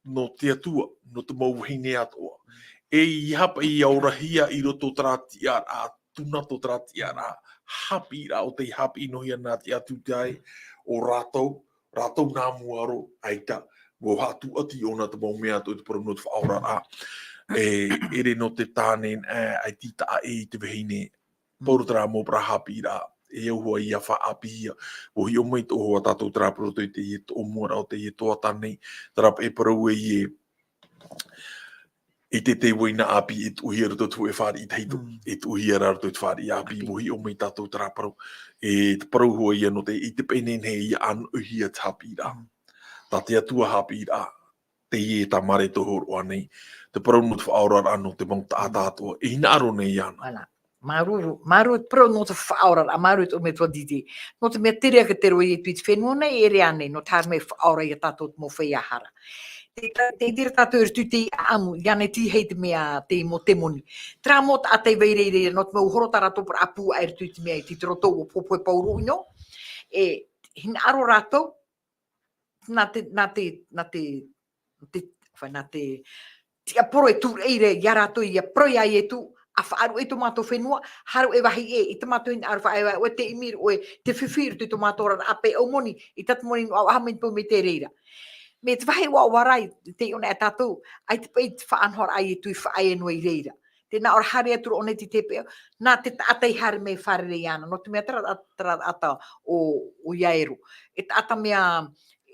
nō te Atua, nō te mau vahine atoʻa. E ʻeiaha paʻi ia orahia i roto terā tiʻaraʻa, tūnato terā tiʻaraʻa, haʻapiʻiraʻa ʻo tei haʻapiʻi noa hia nā te ʻāti Iuta ē, ʻo rātou, rātou nā mua roa, ʻaita, ʻua haʻatūʻati ʻōna te mau mea atoʻa i te parau nō te faʻaoraraʻa. E, ʻere nō te tāne, e, ʻaita i taʻa ʻē i te vahine, Paʻi terā mau parau haʻapiʻiraʻa, e au hoʻi ia faʻaʻāpīhia. ʻUa hiʻo mai tō ʻoe hoa tātou terā parau i teie toʻomuaraʻa o teie tuhaʻa nei, terā paʻi e parau ē e, i te, te uaina ʻāpī e tuʻuhia i roto i te hōʻē fāriʻi tahito, Mm. e tuʻuhia rā i roto i te fāriʻi ʻāpī, ʻĀpī. ʻUa hiʻo mai tātou terā parau. E te parau hoʻi ia nō te, i te pene nei ia ʻānoʻihia te haʻapiʻiraʻa. Mm. Tā te Atua haʻapiʻiraʻa, teie e tāmare tō hōroʻa nei, te parau nō te faʻaoraraʻa nō te mau taʻata atoʻa, e hinaʻaro nei iāna. Voilà. Māuruuru, māuruuru te parau nō te faʻaoraraʻa, māuruuru tō ʻoe metua Didi. Nō te mea tere ake te roa o Ietu i te fenua nei, e ʻere ānei, nō te haere mai faʻaora ia tātou te mau feiā hara. Te, te, te ʻite ra tātou i roto i te ʻāʻamu, ʻia nehenehe te mea, te mau temoni. Terā mau taʻata e vai ra i reira, nō te mau horo tā rātou parau pū aʻe i roto i te mea, i te roto o popoe pauroʻino. E, hinaʻaro rātou, nā te, nā te, nā te, te, whai, nā te tiaporo e tū ra i reira iā rātou, ʻia parau iā Ietu, ʻa faʻaruʻe i tō mātou fenua, haere ʻoe vāhi ē, i tā mātou hinaʻaro faʻaea, ʻoe te ʻimi, ʻoe te fifi, i roto i tō mātou oraraʻa paʻi ʻaumoni, i tā te moni noa, ʻaha mai te pō mai te reira. Mai te vāhi ʻoaʻoa ra, i te ʻō nei tātou, ʻaita paʻi te faʻanahoraʻa a Ietu i faʻaea noa i reira. Tē nā ʻō ra haere atu ra ʻōna i te tēpeo, nā te taʻata i haere mai e fārerei iāna, nō te mea terā, terā taʻata ʻo, ʻo Iairo. E taʻata mea,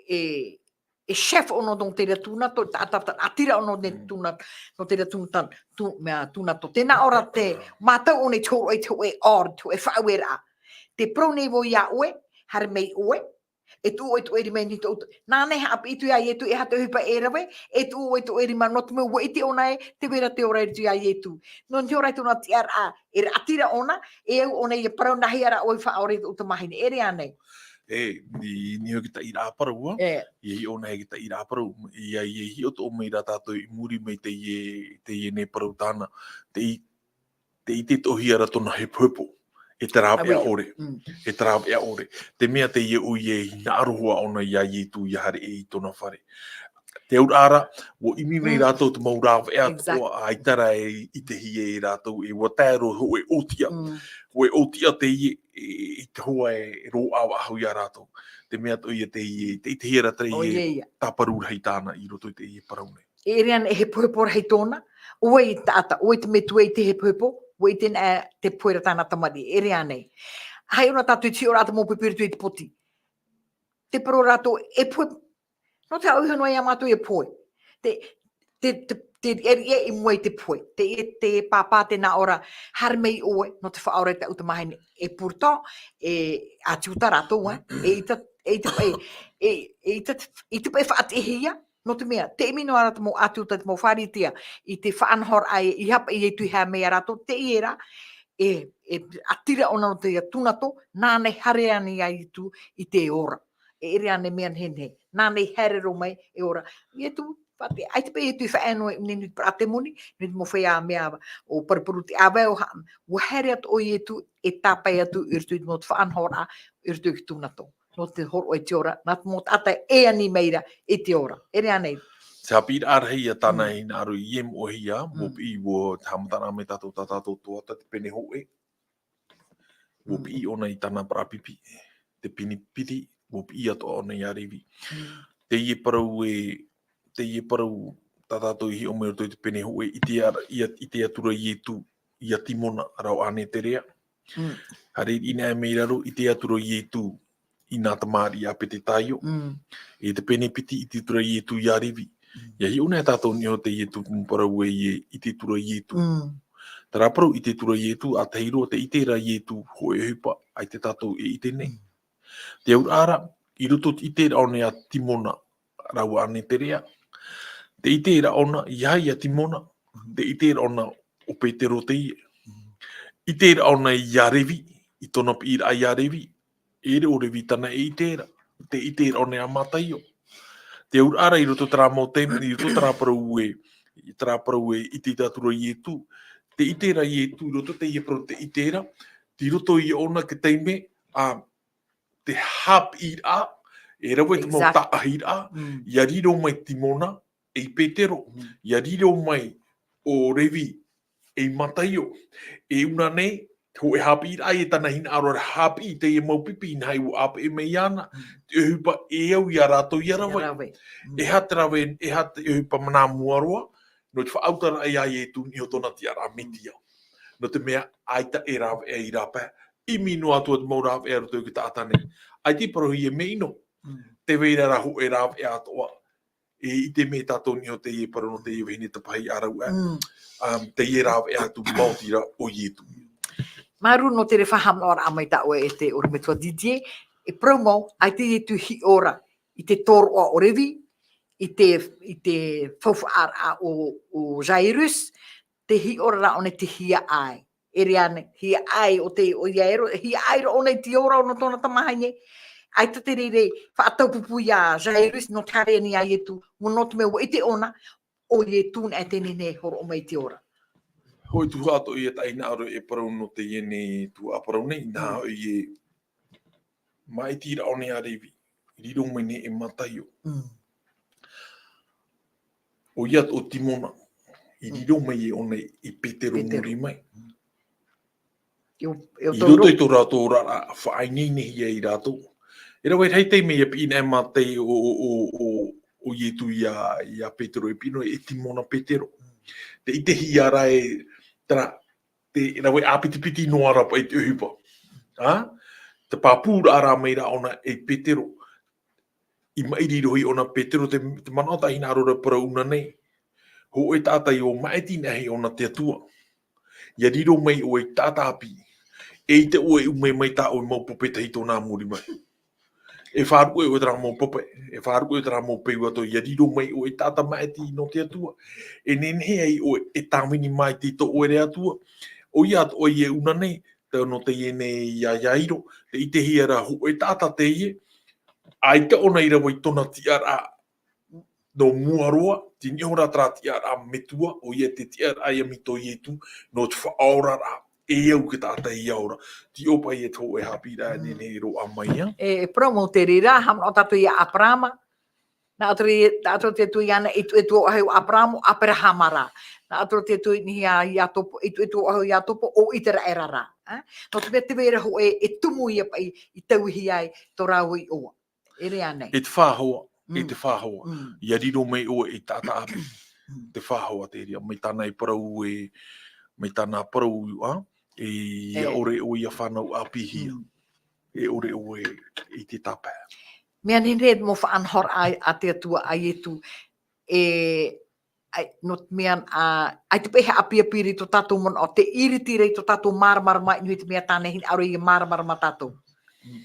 e, e chef ʻōna nō terā tūnato, taʻata, taʻata ʻātira ʻōna nō te Mm. tūna-, nō terā tūna-, tū-, mea tūnato. Tē nā ʻō ra te mātau ʻōna i te hōroʻa i te hōʻē or, te hōʻē faʻaueraʻa. Te parau nei vau iā ʻoe, haere mai ʻoe, e tuʻu, e tuʻu e rima i niʻa i tō, nāna e haʻapiʻi atu iā Ietu, e aha te ʻohipa e rave, e tuʻu, e tuʻu e rima, nō te mea ʻua ʻite ʻōna ē, tē vai ra te ora i roto iā Ietu. Nō te ora i tōna tiʻaraʻa, e raʻatira ʻōna, e au ʻōna ʻia parau nā hea rā ʻoe i faʻaora i tō tamahine, e ʻere ānei. E, i niʻa i te taʻiraʻa parau, ā? E. I hiʻo nei i te taʻiraʻa parau, ʻia, ʻia hiʻo atoʻa mai rā tātou i muri mai teie, teie nei parau tāna, te i-, te ʻite atoʻahia ra tōna hepohepo, e te rāveʻa Aue. ʻore, Mm. e te rāveʻa ʻore. Te mea teie ʻoia e hinaʻaro hoʻi ʻōna iā Ietu ʻia haere i tōna fare. Te auraʻa ra, ʻua ʻimi mai Mm. rātou te mau rāveʻa Exact. atoʻa, ʻaita rā e ʻitehia e rātou, e ʻua tae roa hōʻē ʻōtiʻa. Mm. Hōʻē ʻōtiʻa teie, e, i te hoa e roaʻa faʻahou iā rātou. Te mea atoʻa ia teie, te ʻitehia ra teie ʻOia ia. tāparu rahi tāna i roto i teie parau nei. E ʻere ānei e hepohepo rahi tōna, ʻoia te taʻata, ʻoia te metua i te hepohepo, ʻua ʻite anaʻe te pohe ra tāna tamariʻi, e ʻere ānei. ʻAita ʻōna tātou i te hiʻoraʻa te mau pipi i roto i te poti. Te parau rātou, e pohe, nō te haʻaʻauhia noa iā mātou e pohe. Te, te, te, e, e, i mua i te pohe. Te, te pāpā tē nā ʻō ra, haere mai ʻoe, nō te faʻaora i tāʻu tamahine. E pourtant, e, ʻāti Iuta rātou, ā, e ʻita, e ʻita, e, e, e ʻita, ʻita paʻi faʻatiʻahia, nō te mea, tē ʻimi noa ra te mau ʻāti Iuta, te mau Pharisea, i te faʻanahoraʻa, e, i hapa i Ietu i haere mai iā rātou, teie rā, e, e, ʻātira ʻōna nō te tūnato, nāna i haere ānei iā Ietu i te ora. E ʻere ānei mea nehenehe, nāna i haere roa mai e ora. Ietu, faʻati-, ʻaita paʻi Ietu i faʻaea noa i niʻa i te parau temoni, nō te mau feiā mea ʻo paruparu te ʻāvae, ʻua ha-, ʻua haere atu ʻo Ietu e tāpae atu i roto i te mau faʻanahoraʻa, i roto i te tūnato. Nō te hōroʻa i te ora, nā te mau taʻata e ani mai ra i te ora. E ʻere ānei. Te haʻapiʻiraʻa rahi ia tāna Mm. e hinaʻaro ʻia moʻehia, ʻua Mm. piʻi, ʻua haʻamataraʻa mai tātou tā tātou tuhaʻa, te pene hōʻē. ʻUa Mm. piʻi ʻōna i tāna parau pipi, te pene piti, ʻua piʻi atoʻa ʻōna iā Revi. Mm. Teie parau e, teie parau tā tātou i hiʻo mai roto i te pene hōʻē, ʻite ra, ʻia, ʻite atu ra Ietu iā Timona, rāua ʻānei Terea. Mm. Haere i niʻa mai i raro, ʻite atu ra Ietu i nā tamariʻi a Pete Taio. Mm. I te pene piti, ʻite atu ra Ietu iā Revi. Mm. ʻIa hiʻo nei tātou i niʻa i teie tumu parau ē, ʻite atu ra Ietu. Mm. Terā parau, ʻite atu ra Ietu, ʻa tahi roa te ʻite ra Ietu, hōʻē ʻohipa, ʻaita tātou e ʻite nei. Te auraʻa ra, i roto i te ʻiteraʻa ʻōna ia Timona rāua ʻāneterea. Te ʻiteraʻa ʻōna, ʻeiaha ia Timona, te ʻiteraʻa ʻōna ʻo Petero teie. ʻIteraʻa ʻōna ia Revi, i tōna piʻiraʻa ia Revi, ʻeʻere ʻo Revi tāna e ʻite ra, te ʻiteraʻa ʻōna ia Mataio. Te auraʻa ra i roto terā mau taime, i roto terā parau e, terā parau e ʻite atu ra Ietu. Te ʻite ra Ietu, i roto teie parau te ʻite ra, tei roto ia ʻōna te taime, ā, te haʻapiʻiraʻa, e rave te mau Exact. taʻahiraʻa, Mm. ia riro mai Timona, ei Petero, Mm. ia riro mai ʻo Revi, ei Mataio. E ʻuna nei, hōʻē haʻapiʻiraʻa e tāna hinaʻaro ra haʻapiʻi teie mau pipi, inaha ʻua ʻāpeʻe mai iāna. Mm. Te ʻohipa e au ia rātou ia Ia rave. rave. Mm. E aha te rave, e aha te ʻohipa nā mua roa, nō te faʻautaraʻa ia Ietu i niʻa i tōna tiʻaraʻa Metia. Nō te mea, ʻaita e rāveʻa i rāpae. ʻImi noa atu te mau rāveʻa i roto i te taʻata nei. ʻAita i parauhia e mea ʻino. Mm. Tē vai ra rā hōʻē rāveʻa atoʻa. E ʻite mai tātou i niʻa i teie parau nō teie vahine tapahia rāua. Mm. Um, teie rāveʻa atu maoti ra ʻo Ietu. Māuruuru nō te faʻahaʻamanaʻoraʻa mai tā ʻoe e te ʻorometua Didier, e parau mau, ʻaita Ietu i hiʻo ra i te tōroʻa o Revi, i te, i te faufaʻaraʻa o, o Jairus, te hiʻo ra ʻōna i te hiaʻai. ʻEʻere ānei, hiaʻai o te, ʻo Iairo, hiaʻai ra ʻōna i te ora nō tōna tamahine. ʻAita te reira faʻataupupū ia Jairus nō te haere anaʻe ia Ietu, nō te mea ʻua ʻite ʻōna, ʻo Ietu nā te nehenehe e hōroʻa mai i te ora. Hōʻē tuhaʻa atoʻa ia tāʻu hinaʻaro e parau nō teie nei tuhaʻa parau nei, nā Mm. hoʻi e maʻitiraʻa ʻōna ia Revi, i riro mai nei e Mataio. Mm. ʻOia atoʻa Timona, i Mm. riro mai e ʻōna i Petero Petero. muri mai. Mm. I o, i o I tō roto ro- i tō rātou oraraʻa, faʻaineinehia ai rātou. E rave rahi taime ia piʻi anaʻe Mataio ʻo, ʻo, ʻo, ʻo, ʻo Ietu ia, ia Petero e piʻi noa e Timona Petero. Mm. Te ʻitehia ra e, terā, te rave ʻāpitipiti noa ra paʻi te ʻohipa. Ā? Te pāpūraʻa ra mai ra ʻōna e Petero. I maʻiri roa ʻōna Petero, te, te manaʻo tāʻu hinaʻaro ra parau ʻuna nei. Hōʻē taʻata i ʻō maʻiti anaʻe iāna te Atua. Ia riro mai ʻoe ei taʻata ʻāpī. E ʻite ʻoe e ʻū mai mai tā ʻoe mau pape tahito nā muri mai. E faʻaruʻe ʻoe terā mau pape, e faʻaruʻe ʻoe terā mau peu atoʻa, ia riro mai ʻoe ei taʻata maʻiti nō te Atua. E nehenehe ai ʻoe e tāvini mai i tō ʻoe ra Atua. ʻOia atoʻa e ʻuna nei, tae nō teie nei ia Iairo, te ʻitehia ra hōʻē taʻata teie, ʻaita ʻōna i rave i tōna tiʻaraʻa nō mua roa, te niʻa iho ra terā tiʻaraʻa metua, ʻoia te tiʻaraʻa ia Mito Ietu, nō te faʻaoraraʻa, e au te taʻata ia ora. Te ʻohipa ia te hōʻē haʻapiʻiraʻa Mm. nehenehe e roaʻa mai ā. E, e parau mau te reira, haʻamanaʻo tātou ia Aperahama, nā ʻō atu ra, nā ʻō atu ra te Atua iāna, ʻeʻere ʻo Aperahama, ʻo Aperahama rā. Nā ʻō atu ra te Atua i niʻa ia Iakobo, ʻeʻere ʻo Iakobo, ʻo Iteraera rā. Ā? Nō te mea tē vai ra hōʻē, e tumu ia paʻi, i tauihia ai tō rāua iʻoa. ʻEʻere ānei. E te faʻahoa, e Mm. te faʻahoa. Mm. Ia riro mai ʻoe ei taʻata ʻāpī. Mm. Te faʻahoa te reira, mai tāna e parau e, mai tāna parau, ā? E, ia E. ʻore ʻoe ia fānau ʻāpīhia. Mm. E ʻore ʻoe i te tāpae. Mea nehenehe mau faʻanahoraʻa a, a te Atua, a Ietu, e, ʻaita, nō te mea, ā, ʻaita paʻi e haʻapiʻipiʻi i tō tātou manaʻo, te iriti ra i tō tātou māramarama, i niʻa i te mea tāna e hinaʻaro ia māramarama tātou. Mm.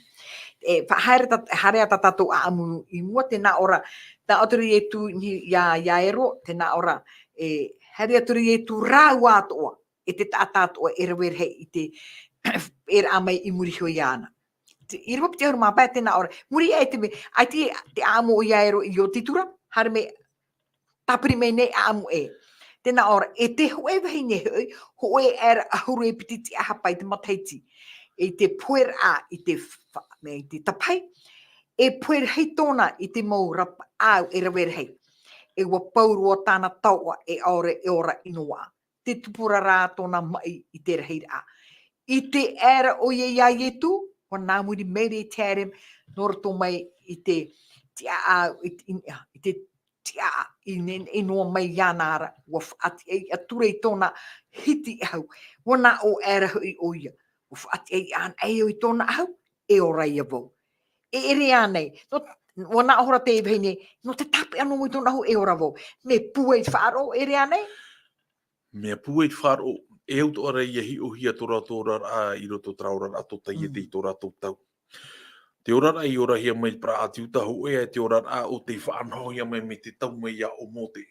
E, fa-, haere tā, haere ā tā tātou ʻāʻamu i mua, tē nā ʻō ra, nā ʻō atu ra Ietu i niʻa ia, ia Iairo, tē nā ʻō ra, e, haere atu ra Ietu rāua atoʻa, e te taʻata atoʻa e rave rahi i te, e rave mai i muri iho iāna. Te, ʻīrava piti ʻahuru mā pae, tē nā ʻō ra, muri aʻe i te mea, ʻaita te ʻāʻamu o Iairo i oti atu ra, haere mai tāpiri mai nei ʻāʻamu ē. Tē nā ʻō ra, e te hōʻē vahine hoʻi, hōʻē aʻera ʻahuru e piti tiʻaha paʻi te matahiti. I te poheraʻa, i te fa-, mea i te tapahi, e pohe rahi tōna i te mau rapaʻau e rave rahi. E ʻua pau roa tāna taoʻa e ʻaore e ora i noaʻa. Te tupuraʻa tōna maʻi i te rahiraʻa. I te aʻera ʻoia ia Ietu, ʻua nā muri mairi i te haere, nō roto mai i te tiʻaʻau, i te, i, i te tiʻaʻau, i nehenehe noa mai iāna ra, ʻua faʻatiʻa atu ra i tōna hiti ʻahu, ʻua nā ʻō aʻera hoʻi ʻoia, ʻua faʻatiʻa anaʻe au i tōna ʻahu, e ora ia vau. E ʻere ānei, nō, ʻua nā ʻō ra te vahine, nō te tāpeʻa noa mai tōna ʻahu e ora vau. Mea pūai te faʻaroʻo, e ʻere ānei? Mea pūai te faʻaroʻo, e au tō ara ia hiʻohia tō rātou oraraʻa i roto i te oraraʻa tō taiete i tō rātou tau. Te oraraʻa i orahia mai te parau a te Iuta, hōʻē ā te oraraʻa o tei faʻanahohia mai mai te tau mai iā ʻo Mōte.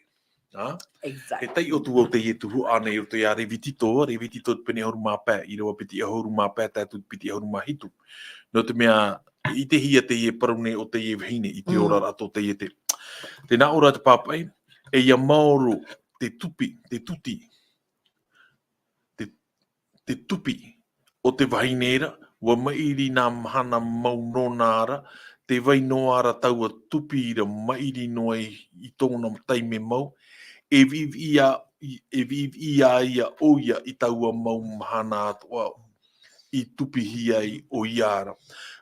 Ā? Exactly. E taiʻo atu au teie tuhaʻa nei i roto iā Revitito, Revitito te pene ʻahuru mā pae, ʻīrava piti ʻahuru mā pae, tae atu piti ʻahuru mā hitu. Nō te mea, e ʻitehia teie parau nei o teie vahine i te oraraʻa tō taiete. Tē nā ʻō ra te pāpaʻi, e ʻia maoro te tupi, te tuti, te, te tupi o te vahine ra, ʻua maʻiri nā mahana mau nōna ra, tē vai noa ra taua tupi ra maʻiri noa i, i tōna taime mau, e viʻiviʻi ā, e viʻiviʻi ā ia ʻoia i taua mau mahana atoʻa i tupihia ai ʻoia ra.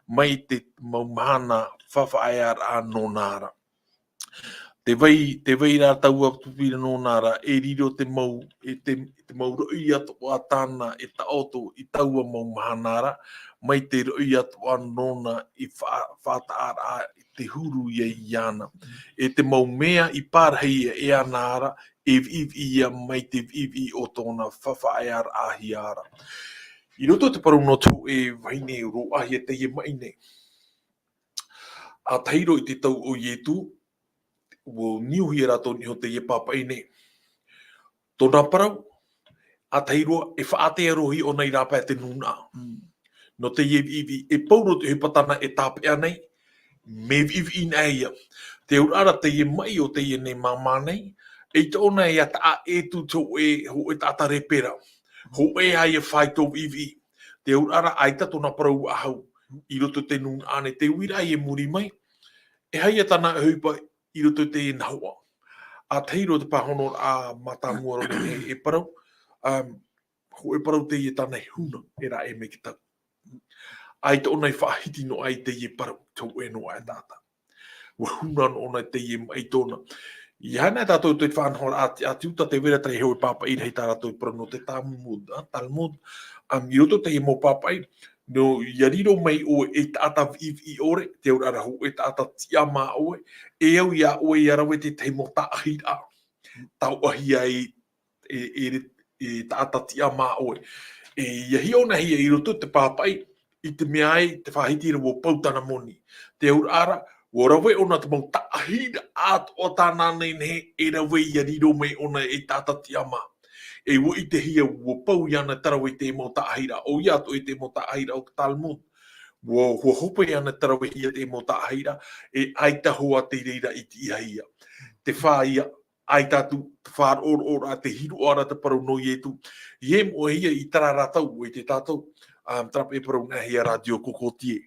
Mai te mau mahana faʻaearaʻa nōna ra. Tē vai, tē vai ra taua tupi ra nōna ra, e riro te mau, e te, te mau roʻi atoʻa tāna e taʻoto i taua mau mahana ra, mai te roʻi atoʻa nōna i fa-, faʻataʻaraʻa i te huru ia iāna. E te mau mea i pārahi e ana ra, e viʻiviʻi ia mai te viʻiviʻi o tōna faʻaearaʻahia ra. I roto i te parau nō te hōʻē vahine roaʻahia teie maʻi nei. ʻA tahi roa i te tau o Ietu, ʻua niuhia rātou niho teie pāpaʻi nei. Tōna parau, ʻa tahi roa, e faʻaātea roa hia ʻōna i rāpae te nūnaʻa. Mm. Nō teie viʻiviʻi, e pau roa te ʻohipa tāna e tāpeʻa nei, mea viʻiviʻi nei ia. Te auraʻa ra teie maʻi o teie nei māmā nei, eʻita ʻōna e taʻa ʻē atu te hōʻē, hōʻē taʻata repera. Hōʻē ā ia faito viʻiviʻi. Te auraʻa ra ʻaita tōna parau ʻahu i roto i te nūnaʻa nei, te uiraʻa i muri mai, e aha ia tāna ʻohipa i roto i teie nahoʻa. ʻA tahi roa te pāhonoraʻa mātāmua roa nei e, e parau, um, hōʻē parau teie tāna e huna, e rave mai te tau. ʻAita ʻōna i faʻahiti noa i teie parau, te hōʻē noa e taʻata. ʻUa huna noa ʻōna i teie maʻi tōna. ʻIa haere tātou i te faʻanahoraʻa a te, a te Iuta, tē vai ra terā hōʻē pāpaʻi rahi tā rātou i parau nō te Talmud, ā, Talmud, um, i roto i teie mau pāpaʻi, nō, ʻia riro mai ʻoe ei taʻata viʻiviʻi ʻore, te auraʻa ra hōʻē taʻata tiʻamā ʻoe, e au iā ʻoe ʻia rave te tahi mau taʻahiraʻa. Tauʻahia ai e, e, e taʻata tiʻamā ʻoe. E, ʻia hiʻo anaʻe hia i roto i te pāpaʻi, i te mea ē, te faʻahiti ra ʻua pau tāna moni. Te auraʻa ra, ʻua rave ʻōna te mau taʻahiraʻa atoʻa tāna nei, e rave ʻia riro mai ʻōna ei taʻata tiʻamā. E ʻua ʻitehia ʻua pau iāna te rave i te mau taʻahiraʻa, ʻoia atoʻa i te mau taʻahiraʻa o te Talmud. ʻUa, ʻua hope iāna te ravehia te mau taʻahiraʻa, e ʻaita hoʻi te reira i tiʻahia. Te fā ia, ʻaita atu te faʻaroʻo ra, te hiroʻa ra te parau nō Ietu. ʻIa moʻehia i terā ra tau, ʻua ʻite tātou, um, terā paʻi e parau nei hia rātio kokotie.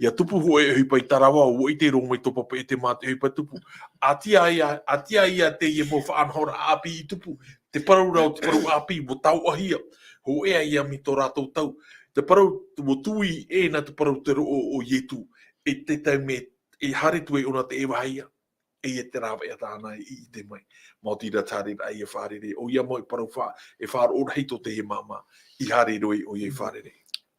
ʻIa tupu hōʻē ʻohipa i Tarawa, ʻua ʻite roa mai tō pāpaʻi e te mā te ʻohipa tupu. ʻAtia ia, ʻatia ia teie mau faʻanahoraʻa ʻāpī i tupu. Te parau ra o te parau ʻāpī, ʻua tauʻahia. Hōʻē ia mai tō rātou tau. Te parau, ʻua tuʻu i ʻō na te parau te roʻo o Ietu. E te taime, e haere atu ai ʻōna te vāhi ia. E ia te rāveʻa tāna i ʻite mai. Maoti rā te haereraʻa ʻia fārerei. ʻOia mau e parau fa-, e faʻaroʻo rahi tō teie māmā. I haere roa ʻoia i fārerei.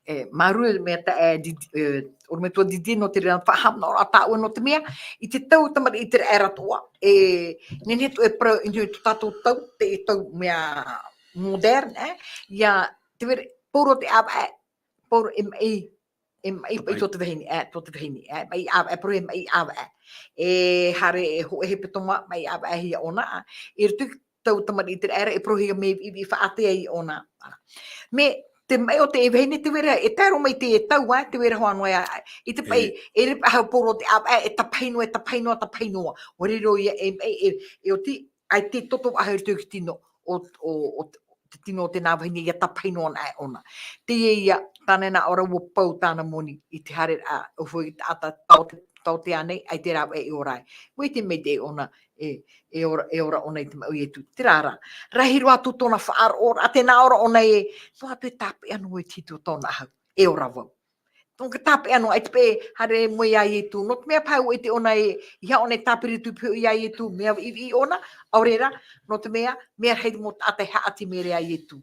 E, māuruuru mea ta-, e, Didi-, e, ʻorometua Didi nō te reira faʻahaʻamanaʻoraʻa tāʻu nō te mea, i te tau tamariʻi i te raʻa ra atoʻa, e, nehenehe atu e parau i niʻa i tō tātou tau, te, e tau mea moderne, e, ʻia, te vere, pauroa te ʻāvaʻe, pauroa e maʻi, e maʻi, te paʻi paʻi. Tō te vahine, e, tō te vahine, e, maʻi ʻāvaʻe, pauroa e maʻi ʻāvaʻe. E, haere e hōʻē hepetoma, maʻi ʻāvaʻehia ʻōna, e roto i tau tamariʻi i te raʻa ra, e parauhia mea viʻiviʻi faʻaātea iāna. Mea, te maʻi o te vahine, te vera, e tae roa mai te tau, ā, te vera hoʻi noa, ā, i te paʻi, e, e repaʻahau pauroa te ʻāvaʻe, e tapahi noa, e tapahi noa, tapahi noa. ʻUa riro ia, e, e, e, e oti, ʻaita e toto faʻahou i te tino, o, o, o te tino o tēnā vahine ʻia tapahi noa anaʻe ʻōna. Teie ia, tāna e nā ʻō ra ʻua pau tāna moni i te haereraʻa, ʻo hoi taʻata, tau te, tau te ānei, ʻaita e rāveʻa e ora ai. ʻUa ʻite maitaʻi ʻōna, e, e ora, e ora ʻōna i te maʻi o Ietu. Terā rā, rahi roa atu tōna faʻaroʻoraʻa, tē nā ʻō ra ʻōna e, noa atu e tāpeʻa noa i te hitu o tōna ʻahu, e ora vau. Tōna tāpeʻa noa, ʻaita paʻi, haere mai iā Ietu. Nō te mea paha ʻua ʻite ʻōna e, ʻeiaha ʻōna e tāpiri atu i te piha iā Ietu, mea viʻiviʻi ʻōna, ʻaore rā, nō te mea, mea rahi te mau taʻata e haʻati mai ra iā Ietu.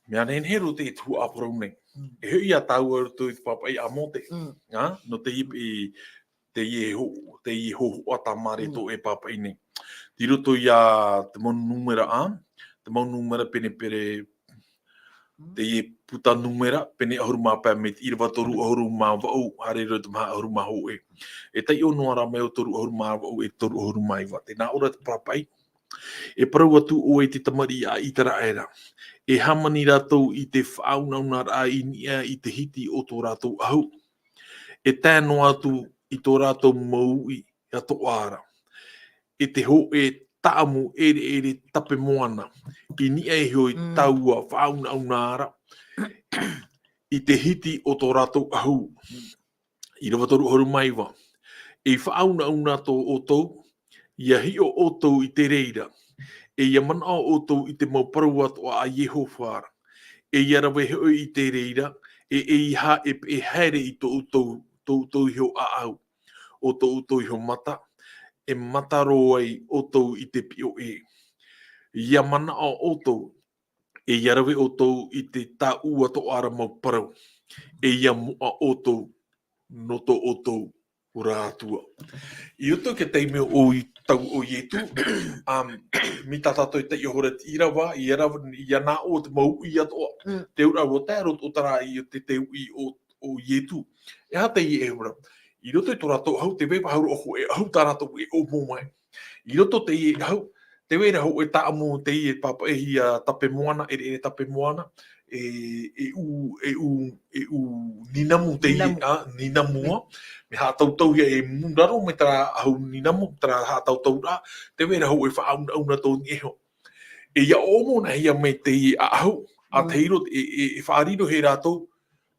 Mea nehenehe roa te tuhaʻa parau nei. Mm. E hoʻi ia tāua i roto i te pāpaʻi a Mōte. Mm. Ā, nō te i, i, teie ho-, teie hōhoʻa tāmāreto e pāpaʻi nei. Tei roto ia te mau nūmera, ā, te mau nūmera pene pere, teie puta nūmera, pene ʻahuru mā pae mai te ʻīrava toru ʻahuru mā vaʻu, haere roa i te maha ʻahuru mā hōʻē. E taiʻo noa rā mai ʻo toru ʻahuru mā vaʻu e toru ʻahuru mā iva. Tē nā ʻō ra te pāpaʻi, E parau atu ʻoe i te tamariʻi a ʻĪteraʻera, e hāmani rātou i te faʻaunaunaraʻa i niʻa i te hiti o tō rātou ʻahu. E tae noa atu i tō rātou mau uʻi atoʻa ra. E te hōʻē tāʻamu ʻereʻere tape moana, i niʻa iho i Mm. taua faʻaunaunaraʻa, i te hiti o tō rātou ʻahu. ʻĪrava toru ʻahuru mā iva. E faʻaunauna tō ʻoutou, ʻia hiʻo ʻoutou i te reira, e ʻia manaʻo ʻoutou i te mau parau atoʻa a Iehova ra. E ʻia rave hoʻi i te reira, e ʻeiaha e peʻe haere i tō ʻoutou, tō ʻoutou iho ʻāʻau, ʻo tō ʻoutou iho mata, e mata roa ai ʻoutou i te piʻo ʻē. ʻIa manaʻo ʻoutou, e ʻia rave ʻoutou i te tāʻu atoʻa ra mau parau, e ʻia moʻa ʻoutou nō tō ʻoutou ra Atua. I roto i te taime o i tau o Ietu, um, mai tā tātou e taiʻo ra i te ʻīrava, ʻia rave, ʻia nā ʻō te mau uʻi atoʻa, Mm. te auraʻa ʻua tae roa ʻo terā i te, te uʻi o, o Ietu. E aha teie e ora? I roto i tō rātou ʻahu, tē vai ra hau roa hōʻē ʻahu tā rātou e ʻōmo mai. I roto teie ʻahu, tē vai ra hōʻē tāʻamu teie pāpaʻihia tape moana, ʻereʻere tape moana, e, e ʻū, e ʻū, e ʻū ninamu teie, Ninamu. a, ninamu ā. Mm. Mea haʻatautauhia e mū-, raro mai terā ʻahu ninamu, terā haʻatautauraʻa, tē vai ra hōʻē faʻaunauna tō niʻa iho. E ʻia ʻōmonahia mai teie ʻahu, a Mm. te hiro, e, e, e faʻariro hia rātou,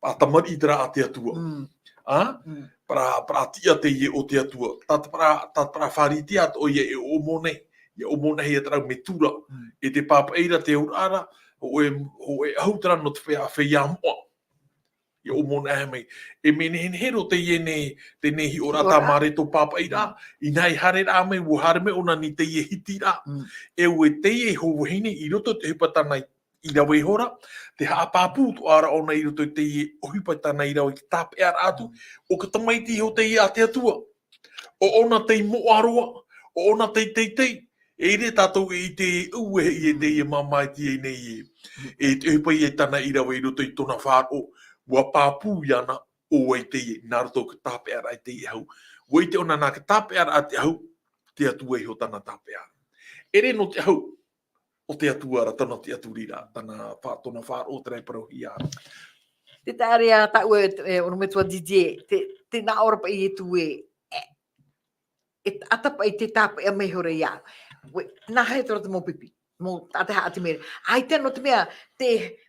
a tamariʻi terā a te Atua. Mm. A? Mm. Parau, parau tiʻa teie o te Atua. Tā te parau, tā te parau Pharisea atoʻa ïa e ʻōmo nei. ʻIa ʻōmonahia terā metua. Mm. E te pāpaʻi ra te auraʻa ra, hōʻē, hōʻē ʻahu terā nō te feiā, feiā moʻa. ʻIa ʻōmonahia mai. E mea nehenehe roa teie nei, teie nei hiʻoraʻa Hiʻoraʻa. tāmare tō pāpaʻi ra. Mm. Inaha i haere ra mai, ʻua haere mai ʻōna i teie hiti ra. Mm. E ʻua teie iho vahine, i roto i te ʻohipa tāna i rave iho ra, te haʻapāpū atoʻa ra ʻōna i roto i teie ʻohipa tāna i rave i te tāpeʻaraʻa atu, ʻo te tamaiti iho teie a te Atua. ʻO ʻōna tei moʻa roa, ʻo ʻōna tei teitei, e ʻere tātou e ʻite ē ʻua ʻē teie māmā i teie nei ē. E te ʻohipa ïa tāna i rave i roto i tōna faʻaroʻo, ʻua pāpū iāna ʻo vai teie, nā roto i te tāpeʻaraʻa i teie ʻahu. ʻUa ʻite ʻōna nā te tāpeʻaraʻa te ʻahu, te Atua iho tāna tāpeʻa. ʻEʻere nō te ʻahu, ʻo te Atua ra, tāna tiʻaturiraʻa, tāna fa-, tōna faʻaroʻo terā e parauhia ra. Te taʻa ra tāʻu e, e, ʻorometua Didier, te, te nā ʻō ra paʻi Ietu ē, e, e taʻata paʻi tē tāpeʻa mai iho ra iāʻu. ʻUe, nāhea tō rātou mau pipi, mau taʻata e haʻati mai ra. ʻAita nō te mea, te,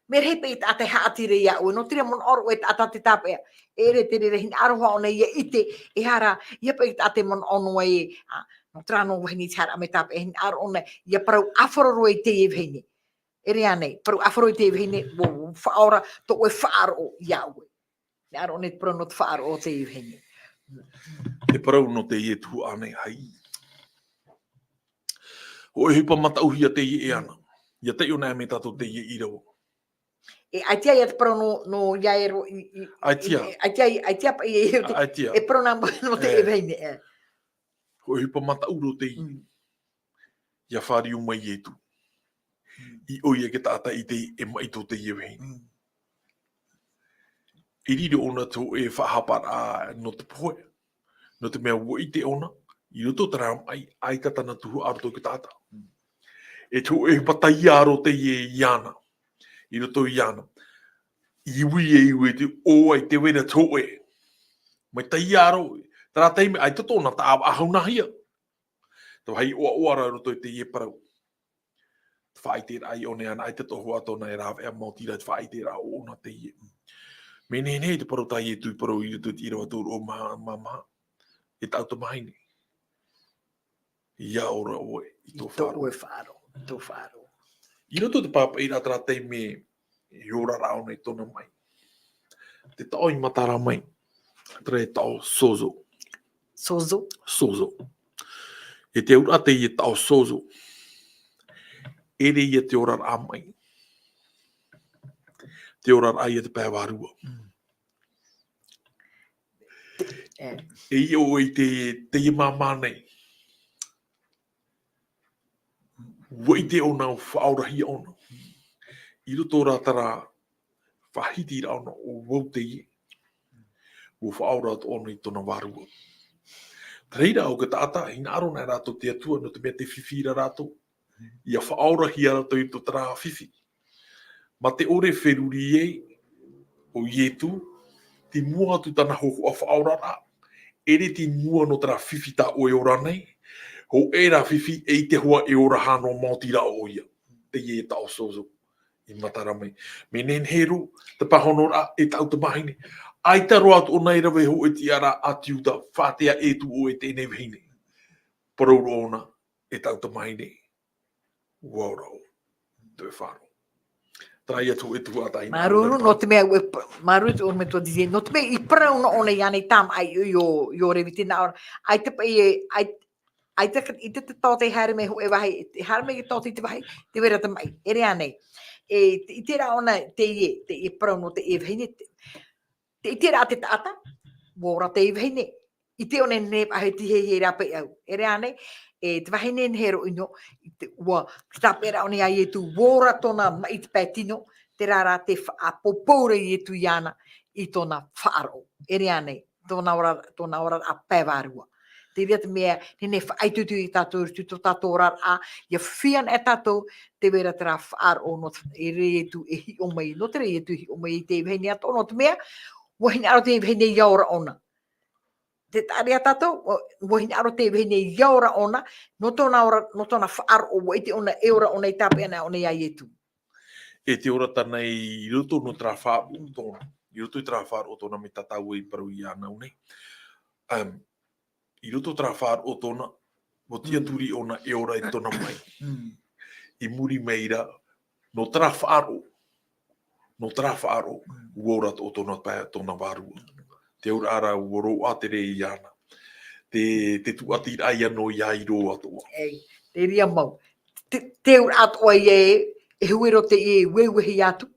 mea rahi paʻi taʻata e haʻati ra iāʻu, nō te reira manaʻo roa e taʻata tē tāpeʻa. E ʻere te reira hinaʻaro hoʻi ʻōna ʻia ʻite, e aha ra, ʻeiaha paʻi taʻata e manaʻo noa ē, a, nō terā noa vahine i te haere mai tāpeʻa, hinaʻaro ʻōna, ʻia parau ʻāfaro roa i teie vahine. ʻEʻere ānei, parau ʻāfaro i teie vahine, ʻua, ʻua faʻaora tō ʻoe faʻaroʻo iāʻu. Hinaʻaro ʻōna i te parau nō te faʻaroʻo o teie vahine. Te parau nō teie tuhaʻa nei, hai. Hōʻē ʻohipa mataʻuhia teie e ana. ʻIa taiʻo anaʻe mai tātou teie ʻīrava. E, ʻaita ïa te parau nō, nō Iairo i, i, ʻAita. i, ʻaita, ʻaita paʻi e, e, ʻAita. e parau nā mua nō teie E. vahine, e. Hōʻē ʻohipa mataʻu roa teie. Mm. ʻIa fāriu mai Ietu. Mm. I ʻō ïa te taʻata i ʻite e maʻi tō teie vahine. Mm. I riro ʻōna te hōʻē faʻahaparaʻa nō te pohe. Nō te mea ʻua ʻite ʻōna, i roto terā maʻi, ʻaita tāna tuhaʻa roto i te taʻata. Mm. E te hōʻē ʻohipa taiaro teie iāna. I roto iāna. I ui e ui te ʻō ai te vera te hōʻē. Mai taiaro, terā taime ʻaita tōna taʻa haunahia. Te vāhi ʻoaʻoa ra roto i teie parau. Te faʻaʻiteraʻa i ʻōna ana, ʻaita tō hoa tōna e rāveʻa maoti ra te faʻaʻiteraʻa ʻōna teie. Mea nehenehe te parau tā Ietu i parau i roto i te ʻīrava toru ʻahuru mā maha. E tāʻu tamahine. ʻIa ora ʻoe i tō I tō faʻaroʻo. ʻoe faʻaroʻo, i tō faʻaroʻo. I roto i te pāpaʻiraʻa terā taime e ora ra ʻōna i tōna maʻi. Te taʻo i mata ra mai, terā e taʻo sozo. Sozo. Sozo. E te auraʻa teie taʻo sozo. ʻEʻere ïa te oraraʻa maʻi. Te oraraʻa ïa te pae vārua. Mm. E. E ʻite ʻoe i te, teie māmā nei. ʻUa ʻite ʻōna, ʻua faʻaorahia ʻōna. I roto rā terā faʻahitiraʻa ʻōna, ʻo vau teie. ʻUa faʻaora atoʻa ʻōna i tōna vārua. Terā rā ʻo te taʻata, hinaʻaro nei rātou te Atua, nō te mea tē fifi ra rātou. ʻIa faʻaorahia rātou i tō terā fifi. Mā te ʻore feruri ai ʻo Ietu, tei mua atu tāna hōhoʻa faʻaoraraʻa. ʻEʻere tei mua nō terā fifi tā ʻoe e ora nei, hōʻē rā fifi e ʻite hoʻi e ora hano maoti rā ʻoia. Teie e taʻo sozo, i matara mai. Mea nehenehe roa, te pāhonoraʻa, e tāʻu tamahine. ʻAita roa atu ʻōna e rave hōʻē tiʻaraʻa a Tiuta, fātea e tū ʻoe teie vahine. Parau roa ʻōna, e tāʻu tamahine, ʻua ora ʻoe, tē faʻaroʻo. Terā ia tō ʻoe tuhaʻa tāina. Māuruuru, nō te mea, ʻua p-, māuruuru te ʻorometua D J, nō te mea i parau noa ʻōna iāna i tāmaʻi i ʻō, i ʻō Reviti nā ʻō ra. ʻAita paʻi e, ʻai-, ʻaita ka, ʻaita te taote e haere mai hōʻē vāhi, e haere mai te taote i te vāhi, tē vai ra te maʻi, ʻere ānei. E, te, i terā ʻōna, teie, teie parau nō teie vahine, te, te, i terā te taʻata, ʻua ora teie vahine, i te one nei paʻi e tihei e rāpae au. ʻEre ānei, e te vahine nehenehe roa ʻino, i te, ʻua, te tāpeʻaraʻa ʻōna iā Ietu, ʻua ora tōna maʻi i te pae tino, terā rā te faʻapoupou ra Ietu iāna, i tōna faʻaroʻo. ʻEre ānei, tōna ora, tōna oraraʻa pae vārua. Te reira te mea, nehenehe e faʻaitoito ia tātou, i tō tātou oraraʻa, ʻia fifi anaʻe tātou, tē vai ra terā faʻaroʻo nō te, ʻere Ietu e hiʻo mai, nō terā Ietu e hiʻo mai i teie vahine atoʻa, nō te mea, ʻua hinaʻaro teie vahine ʻia ora ʻōna. Tē taʻa ra tātou, ʻua, ʻua hinaʻaro teie vahine ʻia ora ʻōna, nō tōna ora, nō tōna faʻaroʻo, ʻua ʻite ʻōna, e ora ʻōna i tāpeʻa anaʻe ʻōna iā Ietu. E te ora tāna i roto nō terā faʻaroʻo tōna, i roto i terā faʻaroʻo tōna mai tā tāua i parau iāna nei. Um, i roto terā faʻaroʻo tōna, ʻua tiʻaturi ʻōna e ora i tōna maʻi. Mm. I muri mai ra, nō terā faʻaroʻo, nō terā faʻaroʻo, mm, ʻua ora atoʻa tōna pae, tōna vārua. Te auraʻa ra ʻua roaʻa te rē iāna. Te, te tūʻatiraʻa ia nō Iairo atoʻa. Ei, te reira mau. Te, te auraʻa atoʻa ia e, e huero teie e ueue atu,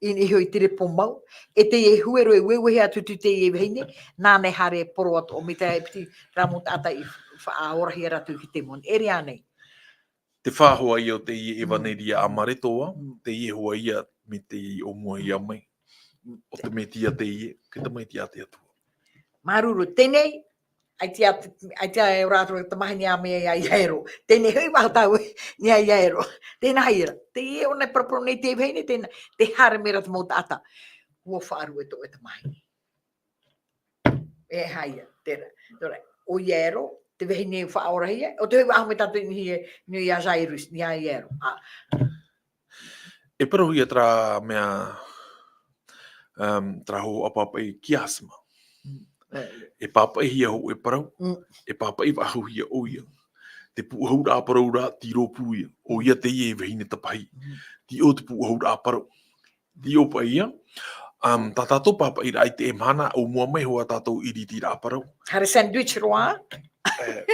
i niʻa iho i te repo mau, e teie e huero e ueue atu i teie vahine, nāna e haere e poro atoʻa mai te piti ra mau taʻata i faʻaorahia rātou i te temoni. ʻEre ānei. Te faʻahoʻi ia o teie ʻevaneria a Mareko, mm, teie hoʻi ia mai te ʻōmua ia mai. ʻO te Mesia teie, te Tamaiti a te Atua. Māuruuru, teie, ʻaita, ʻaita e ora atu te tamahine a mea iā Iairo. Teie hoʻi vau tāua, iā Iairo. Tēnā ia ra. Teie ʻōna e paraparau nei teie vahine, tēnā, tē haere mai ra te mau taʻata. ʻUa faʻaruʻe tō ʻoe tamahine. E aha ia, terā. Terā. ʻO Iairo, te vahine faʻaorahia, ʻo te hoʻi vau mai tātou i niʻa, i niʻa iā Jairus, iā Iairo. ʻĀ. E parauhia terā mea, um, terā hōhoʻa pāpaʻi chiasma. Mm. E pāpaʻihia hōʻē parau, mm, e pāpaʻi faʻahouhia ʻoia. Te pūʻohuraʻa parau ra, tei rōpū ia, ʻoia teie e vahine tapahi. Mm. Tei ʻō te pūʻohuraʻa parau. Tei ʻō paʻi ia, um, tā tātou pāpaʻiraʻa i teie mahana, ʻōmua mai hoʻi tātou i te ʻiritiraʻa parau. Haere sandwich roa. E,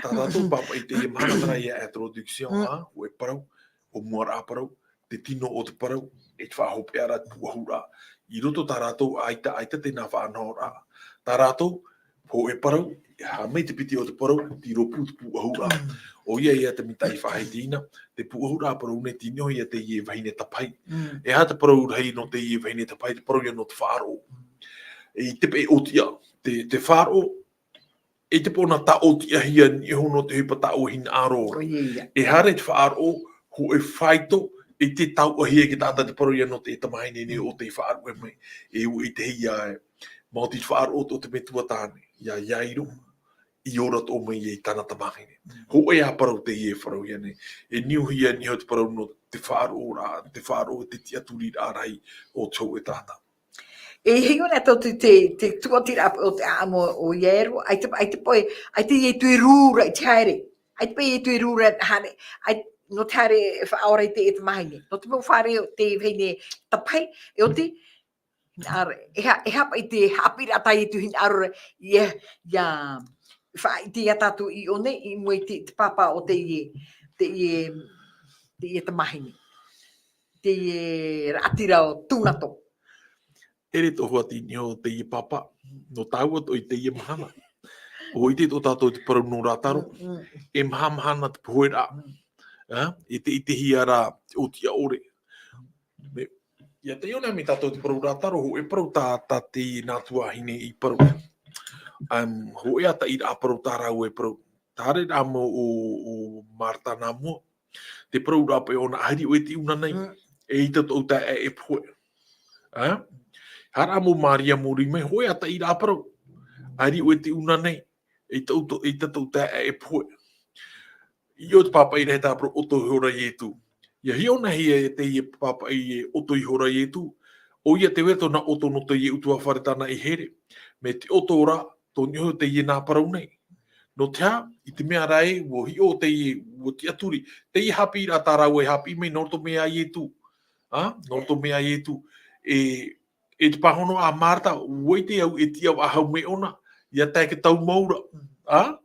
tā tātou pāpaʻi i teie mahana, terā ia introduction, mm, ā, hōʻē parau, ʻōmuaraʻa parau, te tino o te parau, e te faʻahopeʻa ra te pūʻohuraʻa. I roto tā rātou, ʻaita, ʻaita tēnā faʻanahoraʻa. Tā rātou, hōʻē parau, e aha mai te piti o te parau, tei rōpū te pūʻohuraʻa. Mm. ʻOia ia te mea i faʻahiti na, te pūʻohuraʻa parau nei tei niʻa iho ia teie vahine tapahi. Mm. E aha te parau rahi nō teie vahine tapahi, te parau ia nō te faʻaroʻo. Mm. E i te peʻe ʻōtiʻa, te, te faʻaroʻo, e te pō nā tāʻōtiʻahia i niʻa iho nō te ʻohipa tāʻu e hinaʻaro ra. ʻOia ia. E haere te faʻaroʻo, hōʻē faito, e te tauʻahia e te taʻata te parau ia nō te tamahine nei ʻo tei faʻaruʻe mai. E ʻua ʻitehia e, maoti te faʻaroʻo o te metua tāne, iā Iairo, i ora atoʻa mai i tāna tamahine. Mm. Hōʻē ā parau teie e parauhia nei. E niuhia i niʻa iho te parau nō te faʻaroʻo ra, te faʻaroʻo, te tiʻaturiraʻa rahi o te hōʻē taʻata. E hiʻo nei tātou te, te, te tūʻatiraʻa o te ʻāʻamu o Iairo, ʻaita, ʻaita paʻi, ʻaita Ietu e rū ra i te haere. ʻAita paʻi Ietu e rū ra haere, ʻai, nō te haere e faʻaora i te, e te tamahine. Nō te mau fare o te vahine tapahi, e ʻoti, hinaʻaro, e aha, e aha paʻi te haʻapiʻiraʻa tā Ietu hinaʻaro ra, ia, ia, faʻaʻite ia tātou i ʻō nei, i mua i te, te pāpā o teie, teie, teie tamahine. Teie raʻatira o Tunato. ʻEre tō hoʻi i niʻa iho teie pāpā, nō tāua atoʻa i teie mahana. ʻUa ʻite tō tātou te parau nō Rātaro, mm, mm, e mahamahana te poheraʻa. Mm. ā, e te, e te hia rā, te ʻōtiʻa ʻore. Me, ia te iona me tātou te parau rātaro, hōʻē parau tā, tā te nā tuahine i parau. Um, hōʻē ā taʻi rā parau tā rāua e parau. Tāre rā mau o, o Marta nā mua. Te parau rā paʻi ʻōna, ʻaita ʻoe e tiʻa nei, Mm. e ʻaita tō taeaʻe e pohe. Ā? Hara mau Maria muri mai, hōʻē ā taʻi rā parau. ʻAita ʻoe e tiʻa nei, e ʻaita tō, e ʻaita tō taeaʻe e pohe. I ʻō te pāpaʻi nei tā parau ʻoto ihora Ietu. Ia hiʻo na hia e teie pāpaʻi e ʻoto ihora Ietu. ʻOia te vera tōna ʻoto nō teie ʻutuāfare tāna i here. Mai te ʻoto rā, tō niʻa iho teie nā parau nei. Nō te aha, i te mea rā ē, ʻua hiʻo teie, ʻua tiʻaturi. Teie haʻapiʻiraʻa tā rāua e haʻapiʻi mai, nō roto mai iā Ietu. Ā, nō roto mai iā Ietu. E, e te pāhono a Marta, ʻua ʻite au e tiʻa faʻahou mai ʻōna, ʻia tae te tau mau ra. Ā?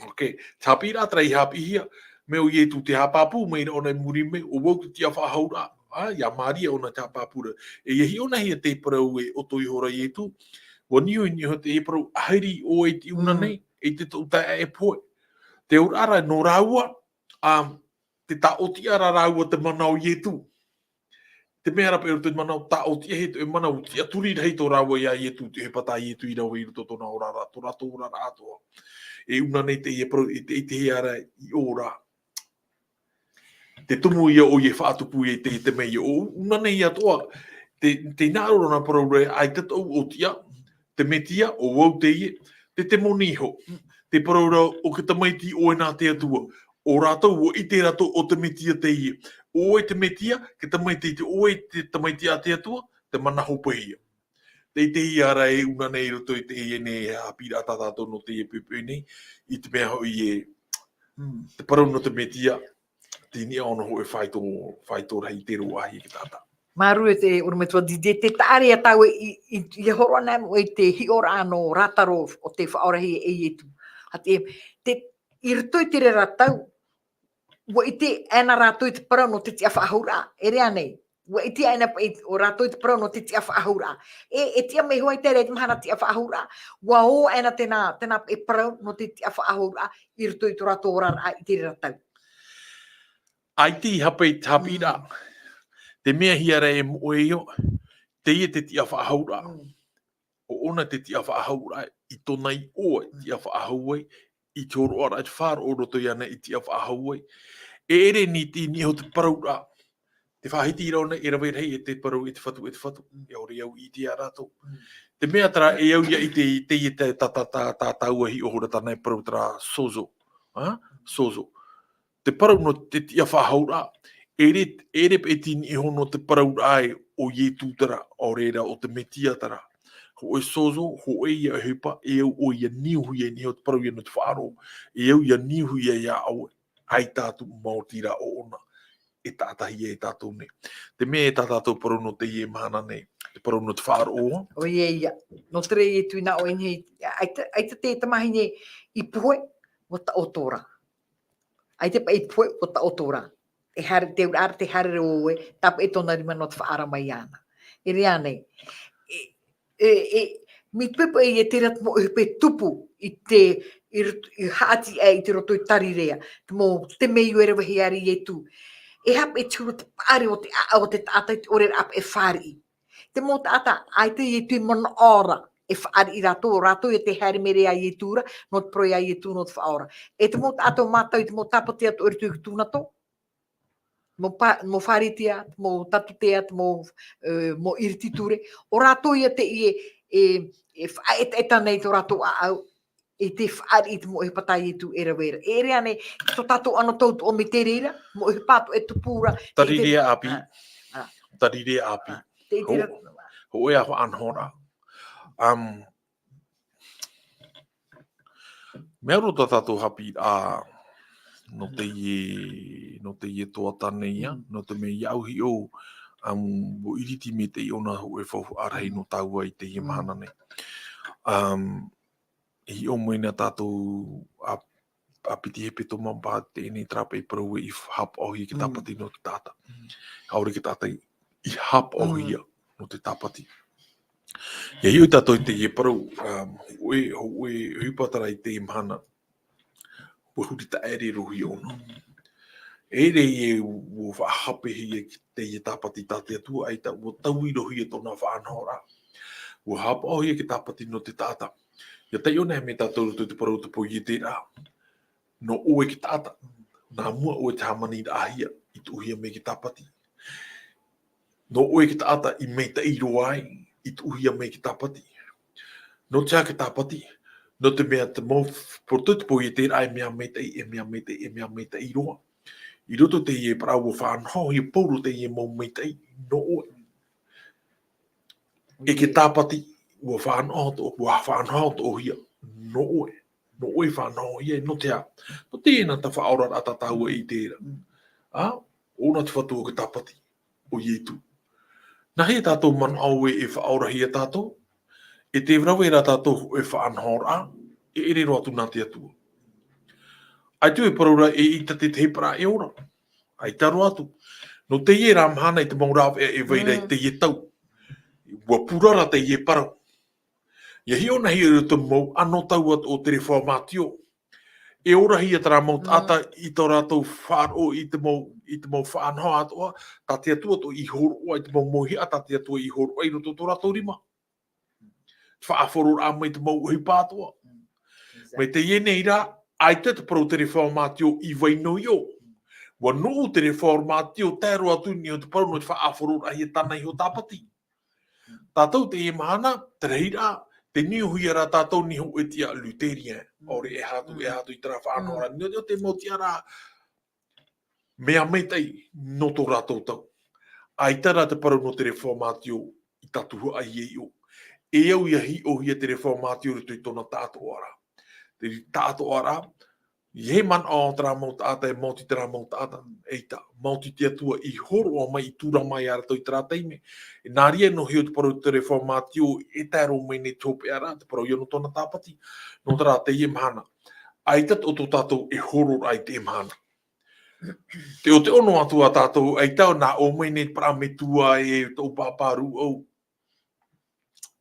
Ok. Te haʻapiʻiraʻa terā i haʻapiʻihia, mai ʻo Ietu te haʻapāpū, mai ʻōna i muri mai, ʻo vau te tiʻa faʻahou ra. Ā, iā Maria ʻōna te haʻapāpū ra. E ia hiʻo na hia te parau e ʻoto ihora Ietu, ʻua niu, niu iho te parau, ʻaita ʻoe e tiʻa Mm. nei, e ʻaita tō taeaʻe e pohe. Te auraʻa rā, nō rāua, ā, te tāʻōtiʻa rā rāua te mana o Ietu. Te mea rā paʻi ʻo te mana o tāʻōtiʻa, e te mana o tiʻaturi rahi tō rāua iā Ietu, te ʻohipa tā Ietu i rave i roto tōna oraraʻa, tō rātou oraraʻa atoʻa. E ʻuna nei teie parau, e te, e te hea rā i ʻō ra. Te tumu ia ʻoia e faʻatupu i te, te mea ia ʻo, ʻuna nei atoʻa, te, te hinaʻaro ra nā parau ra, ʻaita tō ʻōtiʻa, te Metia, ʻo vau teie, te temoni iho. Te parau ra, ʻo te tamaiti ʻoe nā te Atua. ʻO rātou, ʻua ʻite rātou ʻo te Metia teie. ʻO ʻoe te Metia, te tamaiti, te ʻoe te tamaiti a te Atua, te mana hopeʻa. Te, te hea rā e ʻuna nei i roto i teie nei haʻapiʻiraʻa tā tātou nō teie poʻipoʻi nei, i te mea hoʻi ē, Hmm. te parau nō te Metia, tei niʻa ʻōna hōʻē faito, faito rahi i te roaʻa i te taʻata. Māuruuru e te ʻorometua Didier, tē taʻa ra tāua i, i, i horo ana i te hiʻoraʻa nō Rātaro ʻo tei faʻaora hia e Ietu. Hāti, te, i roto i te reira tau, ʻua ʻite aʻena rātou i te parau nō te tiʻafaʻahouraʻa, e rave nei. ʻUa ʻite aʻena paʻi ʻo rātou i te parau nō te tiʻafaʻahouraʻa. E, e tiʻa mai hoʻi te reira i te mahana tiʻafaʻahouraʻa. ʻUa ō aʻena tēnā, tēnā paʻi parau nō te tiʻafaʻahouraʻa i roto i tō rātou oraraʻa i te reira tau. ʻAita i hape, hape ra. Mm. Te mea hia rā e moʻe io, teie te tiʻafaʻahouraʻa. Mm. ʻO ʻōna te tiʻafaʻahouraʻa i tōna i ʻō ai, Mm. tiʻafaʻahou ai, i te hōroʻaraʻa, i te faʻaroʻo roto iāna i tiʻafaʻahou ai. E ʻere ni te, niʻa iho te parau ra. Te faʻahiti ra ʻōna, e rave rahi e te parau, e te fatu, e te fatu. Mm. E ʻore au i ʻite ia rātou. Mm. Te mea terā, e au ia ʻite i te, i te, tā, tā, tā, tā, tāua hiʻo hora tāna e parau terā sozo. Ha? Sozo. Te parau nō te tiʻafaʻahouraʻa, e ʻere, e ʻere paʻi te niʻa iho nō te parau ra ē ʻo Ietu terā, ʻaore rā ʻo te Metia terā. Hōʻē sozo, hōʻē ia ʻohipa, e au ʻoe ia niuhia, e niʻa iho te parau ia nō te faʻaroʻo, e au ia niuhia ia ʻoe, ʻaita atu maoti rā ʻōna, e taʻatahia e tātou nei. Te mea e tā tātou parau nō teie mahana nei, te parau nō te faʻaroʻo. ʻOia, ʻoia. Nō te reira e tuina ʻoe nei, ʻaita, ʻaita te tamahine i pohe, ʻua taʻoto ra. ʻAita paʻi i pohe, ʻua taʻoto ra. E haere, te auraʻa ra, tē haere ra ʻoe, tāpeʻa tōna rima nō te faʻaara mai iāna. E rave nei. E, e, e, mai te peu paʻi e terā te mau ʻohipa e tupu i te, i rot-, i haʻati aʻe i te roto i Tarirea. Te mau temeio e ravehia ra Ietu. E hape e te huru te paʻari o te ʻāʻau o te taʻata i te ʻoreraʻa paʻi e fāriʻi. Te mau taʻata, ʻaita Ietu i manaʻo ra, e fāriʻi rātou, rātou ia tē haere mai ra iā Ietu ra, nō te parau iā Ietu, nō te faʻaora. E te mau taʻata ʻo mātau i te mau tāpati atoʻa i roto i te tūnato, mau pā-, mau Pharisea, mau Tadutea, mau, e, mau iriti ture, ʻo rātou ia teie, e, e faʻaetaeta nei tō rātou ʻāʻau, i te fāriʻi i te mau ʻohipa tā Ietu e rave ra. E rave nei, tō tātou anotau atoʻa mai te reira, mau ʻohipa atoʻa e tupu ra. Tarirea ʻāpī. Ā, ā. Tarirea ʻāpī. Ā, te, te Hō-, ra- hōʻē ā faʻanahoraʻa. Um, mea roa tā tātou haʻapiʻiraʻa nō Mm. teie, nō teie tuhaʻa nei ia, Mm. nō te mea ia au hiʻo, um, ʻua iriti mai te ʻiʻona hōʻē faufaʻa rahi nō tāua i teie Mm. mahana nei. Um, e hiʻo mai na tātou ā, ā piti hepetoma paha teie nei terā paʻi parau ē i haʻapaʻohia te Mm. tāpati nō te taʻata. Mm. ʻAore te taʻata i haʻapaʻohia Mm. nō te tāpati. ʻIa hiʻo tātou i teie parau, um, hōʻē, hōʻē ʻohipa terā i teie mahana. ʻUa huri taʻere roa ʻōna. Mm. E rei e ua faʻahape hia ki teie tāpati tā te Atua, ʻaita ua tauirohia tōna faʻanahoraʻa. Ua hapaʻohia te tāpati nō te taʻata. Ia taiʻo nei mai tātou roto i te parau te pō i te rā. Nō ʻoe te taʻata. Nā mua ʻoe te hāmaniraʻahia, i tuʻuhia mai te tāpati. Nō ʻoe te taʻata i maitaʻi roa ai, i tuʻuhia mai te tāpati. Nō te aha te tāpati? Nō te mea te mau, roto i te pō i te rā e mea maitaʻi, e mea maitaʻi, e mea maitaʻi roa. I roto i teie parau ua faʻanahohia Pauro teie mau maitaʻi, nō ʻoe. E te tāpati, ua faʻanaho tō, ua faʻanaho tō hia, nō ʻoe. Nō ʻoe faʻanahohia, nō te aha? Nō teie nā te faʻaoraraʻa tā tāua i te rā. Ā, ʻōna te Fatu o te tāpati, ʻo Ietu. Nā hea tātou manaʻo e, e faʻaorahia tātou, e te rave rā tātou e faʻanahoraʻa, e ʻere roa atu nā te Atua. ʻAita e parau ra e ʻita te tahi parau e ora. ʻAita roa atu. Nō teie rā mahana i te mau rāveʻa e vai ra i teie tau. Ua purara teie parau. Ia hiʻo na hiʻo i te mau ʻano tau atu o te reformatio. E orahia terā mau taʻata i tō rātou faʻaroʻo i te mau, i te mau faʻanaho atoʻa, tā te Atua atoʻa i hōroʻa, i te mau mauhaʻa tā te Atua i hōroʻa i roto tō rātou rima. Faʻaroʻoraʻa mai te mau ʻohipa atoʻa. Mai teie nei rā, ʻaita te parau te reformatio i vai noa iho. Ua nuʻu te reformatio tae roa atu i niʻa i te parau nō te faʻaroʻoraʻahia tāna iho tāpati. Tātou teie mahana, te rahiraʻa, te niuhia rā tātou niho e tiʻa Luthérien. ʻAore e aha atu, e aha atu i terā faʻanahoraʻa. Nō te mau tiʻaraʻa, mea maitaʻi, nō tō rātou tau. ʻAita rā te parau nō te reformatio i tātou haʻa i iho. E au ia hiʻohia te reformatio i roto i tōna taʻatoʻaraʻa. Te taʻatoʻaraʻa, i he manaʻo o terā mau taʻata, e maoti terā mau taʻata, ʻaita, maoti te Atua i hōroʻa mai, i tūrama mai ia rātou i terā taime. E nā reira noa iho te parau te reformatio, e tae roa mai nei te hopeʻaraʻa, te parau ia nō tōna tāpati, nō terā teie mahana. ʻAita tō, tō tātou e hōroʻaraʻa i teie mahana. Te, ʻo te ono atu a tātou, ʻaita nā ʻō mai nei te parau metua e tō pāpā rūʻau.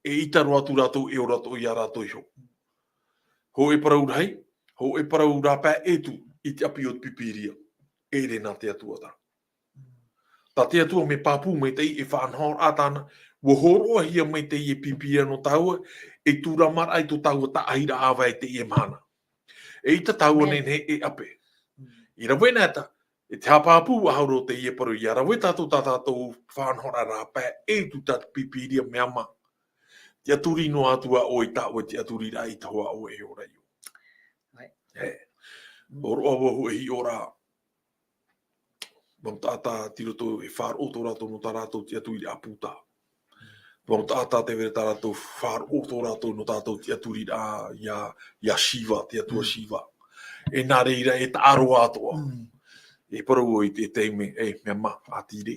E ʻita roa atu rātou e ora atoʻa ia rātou iho. Hōʻē parau rahi, hōʻē parau rāpae ʻē atu i te ʻapi o te Pīpīria, e ʻere nā te Atua terā. Tā te Atua mea pāpū maitaʻi e faʻanahoraʻa tāna, ua hōroʻahia mai teie Pīpīria nō tāua, e tūramaraʻa i tō tāua taʻahiraʻa ʻāvae i teie mahana. E ʻita tāua nei e ʻape. I rave na ata, e te haʻapāpū ʻahuru o teie parau, ia rave tātou tā tātou faʻanahoraʻa rāpae ʻē atu tā te Pīpīria mea mā. Tiʻaturi noa atu ā ʻoe i tā ʻoe tiʻaturiraʻa i te hoa ʻoe e ora iho. ʻĒ. Hōroʻa vau e hiʻo ra. Mau taʻata tei roto e faʻaroʻo tō rātou nō tā rātou tiʻaturiraʻa Buddha. Mau taʻata tē vai ra tā rātou faʻaroʻo tō rātou nō tā rātou tiʻaturiraʻa ia, ia Shiva, te atua Shiva. E nā reira e taʻa roa atoʻa. E parau i te taime, e mea mā, ʻātīrē.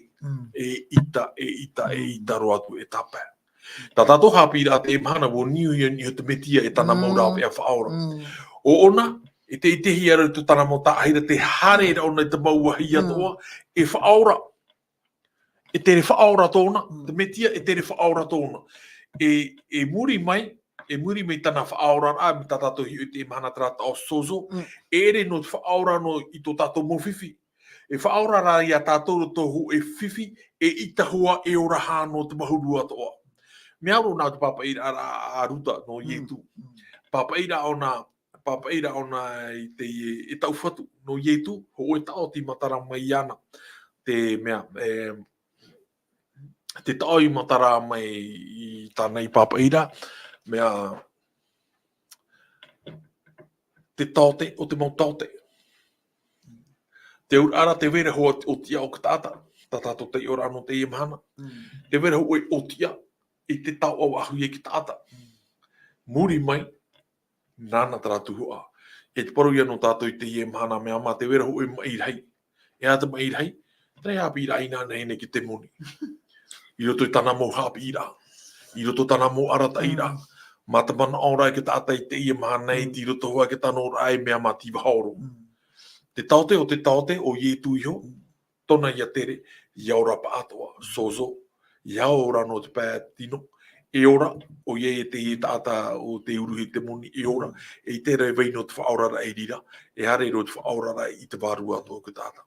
E ʻita, e ʻita, e ʻita roa atu e tāpae. Tā tātou haʻapiʻiraʻa teie mahana, ua niuhia i niʻa i te Metia e tāna mau rāveʻa faʻaora. ʻO ʻōna, e te, e te ʻitehia ra i tō tāna mau taʻahiraʻa, tē haere ra ʻōna i te mau vāhi atoʻa, e faʻaora. E tere faʻaora tōna, te Metia, e tere faʻaora tōna. E, e muri mai, e muri mai tāna faʻaoraraʻa, mai tā tātou hiʻo i teie mahana terā taʻo sozo, e ʻere nō te faʻaora nō i tō tātou mau fifi. E faʻaora rā ia tātou roto hōʻē fifi, e ʻita hoʻi e ora hā nō te mahuru atoʻa. Mea au nā te pāpaʻiraʻa a Ruta nō Ietu. Pāpaʻiraʻa ʻōna, pāpaʻiraʻa ʻōna i te, e taʻu fatu nō Ietu, hōʻē taʻo tei matara mai iāna. Te mea, e, te taʻo i matara mai i tāna i pāpaʻiraʻa, mea, te taote o te mau taote. Te auraʻa ra tē vai ra hōʻē ʻōtiʻa o te taʻata, tā tātou taiʻoraʻa nō teie mahana. Tē vai ra hōʻē ʻōtiʻa i te taoʻa ʻahu ia i te taʻata. Muri mai, nāna terā tuhaʻa. E te parau ia nō tātou i teie mahana mea mā tē vai ra hōʻē maʻi rahi. E aha te maʻi rahi? Terā haʻapiʻiraʻa inānahi nei ki te moni. I roto i tāna mau haʻapiʻiraʻa. I roto i tāna mau arataʻiraʻa. Mā te manaʻo ra e te taʻata i teie mahana e tei roto hoʻi te tanoraʻa e mea mā te vahahoro. Te taote o te taote o Ietu iho, tōna ia tere, ia ora pāʻatoʻa, sozo, ia ora nō te pae tino, e ora, ʻoia e te taʻata o te uruhi te moni, e ora, e ʻite ra e vai nō te faʻaoraraʻa i reira, e haere roa te faʻaoraraʻa i te vārua atoʻa o te taʻata.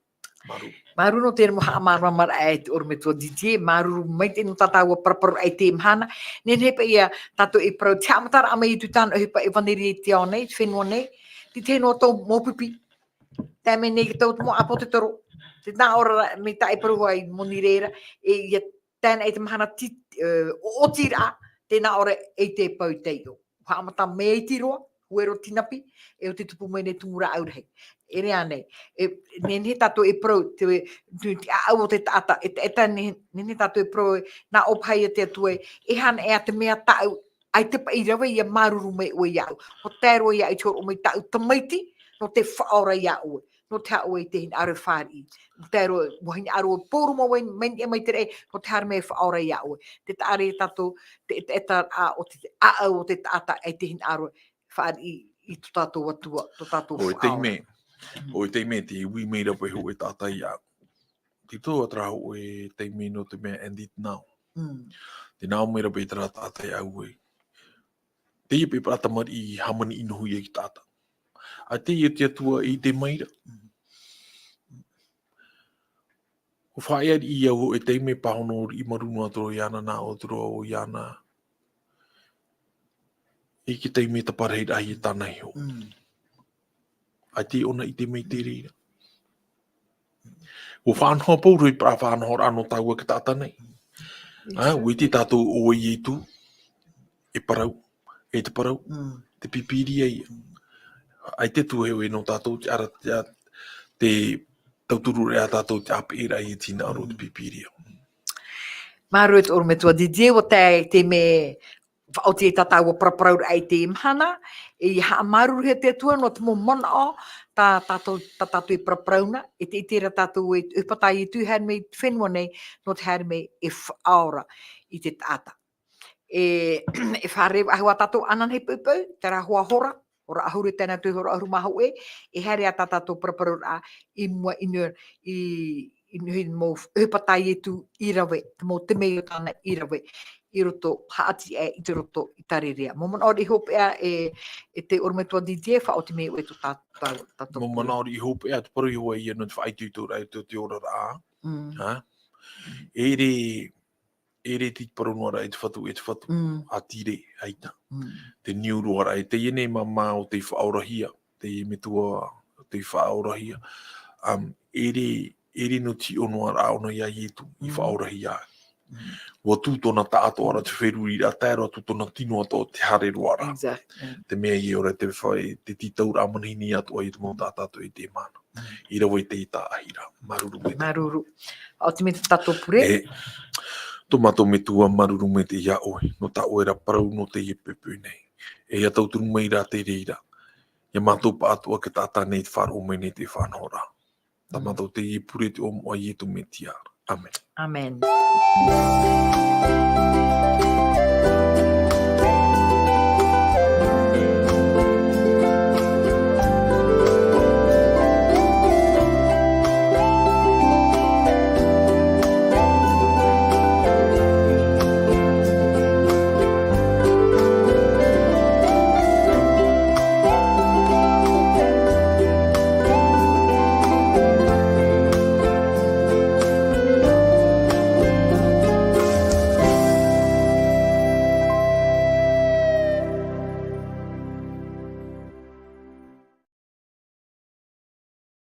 Māuruuru. Māuruuru nō te mau haʻamāramarama e te ʻorometua Didier, māuruuru maitaʻi nō tā tāua paraparau i teie mahana. Nehenehe paʻi ia tātou e parau te haʻamataraʻa mai i te tāna ʻohipa e Vaneria i te ao nei, te fenua nei, te tahi noa tau mau pipi. Tae mai nei ki tau mau ʻāpōtetoro. Tē nā ʻō ra, mai tā e parau hoʻi i moni reira, e ia tae na i te mahana ti-, e, ʻoʻoti ra, tē nā ʻō ra e te pau taiʻo. Haʻamata mai i te roa, huero tinapi, e ʻo te tupu mai nei tumu rāʻau rahi. E rā nei, e, nehenehe tātou e parau, te, te, te ʻāʻau o te taʻata, e, e, e, nehenehe tātou e parau, nā ʻō paha ia te Atua, e hana e a te mea tāʻu, ʻaita paʻi rave ia māuruuru mai ʻoe iāʻu. ʻO tae roa ia i te hōroʻa mai tāʻu tamaiti, nō te faʻaora iā ʻoe. Nō te haere i te hinaʻaro e fāriʻi. Nō te roa, ʻua hinaʻaro e pōruma mai, mai, mai te raʻi, nō te haere mai e faʻaora iā ʻoe. Te taʻa ra tātou, te, te, te, a, o te, te ʻāʻau o te taʻata e te hinaʻaro e fāriʻi i tō tātou Atua, tō tātou faʻaora. ʻO e taime, ʻo e taime te ui mai ra paʻi hoʻi e taʻata iāʻu. Te tō atu ra hoʻi e taime nō te mea and it now. Mm. Tē nā ʻō mai ra paʻi terā taʻata iāʻu ē. Teie paʻi parau tamariʻi i hāmani noa hoʻi ia i te taʻata. ʻA teie te Atua i ʻite mai ra. ʻUa faʻaea riʻi au hoʻi e taime pāhono riʻi maru noa atu ra iāna, nā ʻō atu ra ʻo iāna. I te taime taparahi ra ia tāna iho. Mm. ʻAita ʻōna i ʻite mai te reira. ʻUa faʻanaho pauroa i parau faʻanahoraʻa nō tāua e te taʻata nei. Yes, ʻa, sir. ʻUa ʻite tātou ʻo Ietu, e parau, e te parau, Mm. te Pīpīria ia. ʻAita e tuʻu e nō tātou te ara, te, te tauturu ra tātou te ʻāpeʻeraʻa i te hinaʻaro o te Mm. Pīpīria. Māuruuru e te ʻorometua Didier, ʻua tae te mea faʻaoti e tā tāua paraparau ra i teie mahana, e ia haʻamāuruuruhia te Atua nō te mau manaʻo, tā tātou, tā tātou e paraparau na, e te ʻite ra tātou e, e pātai i te haere mai i te fenua nei, nō te haere mai e faʻaora i te taʻata. E, e fārerei faʻahou ā tātou ananahi poʻipoʻi, terā hoʻi hora, hora ʻahuru, tēnā te hora ʻahuru mā hōʻē, e haere ā tā tātou paraparau ra i mua i nui, i, i nui mau, e pātai e tū i rave, te mau te mea o tāna i rave, i roto, haʻati e i te roto i Tarerea. Mau manaʻo riʻi hopeʻa e, e te ʻorometua Didier, faʻaoti mai ʻoe tō tā, tā, tā tō. Mau manaʻo riʻi hopeʻa, te parau hoʻi ia nō te faʻaitoito ra i tō te oraraʻa. Mm. Ha? E rē, e rē te parau noa ra e te Fatu, e te Fatu. Mm. ʻA tīrē, ʻaita. Mm. Te niu roa ra, e teie nei māmā o tei faʻaorahia, teie metua o tei faʻaorahia. Um, e rē, e rē nō te hiʻo noa ra ʻōna iā Ietu, i Mm. faʻaorahia. Mm. ʻUa tū tōna taʻatoʻaraʻa te feruriraʻa, tae roa atu tōna tino atoʻa te haere roa ra. Exact, yeah. Te mea ia ʻore te fa-, te tītauraʻa manihini atoʻa i te mau taʻata atoʻa i teie mahana. Mm. I rave i te taʻahiraʻa. Māuruuru maitaʻi. Māuruuru. ʻA oti mai tātou pure. E, tō mātou Metua māuruuru maitaʻi iā ʻoe, nō tā ʻoe ra parau nō teie poʻipoʻi nei. E ia tauturu mai ra te reira. Ia mātou pāʻatoʻa e te taʻata nei te faʻaroʻo mai nei te faʻanahoraʻa. Tā Mm. mātou teie pure i te iʻoa o Ietu Metia. Amen. Amen.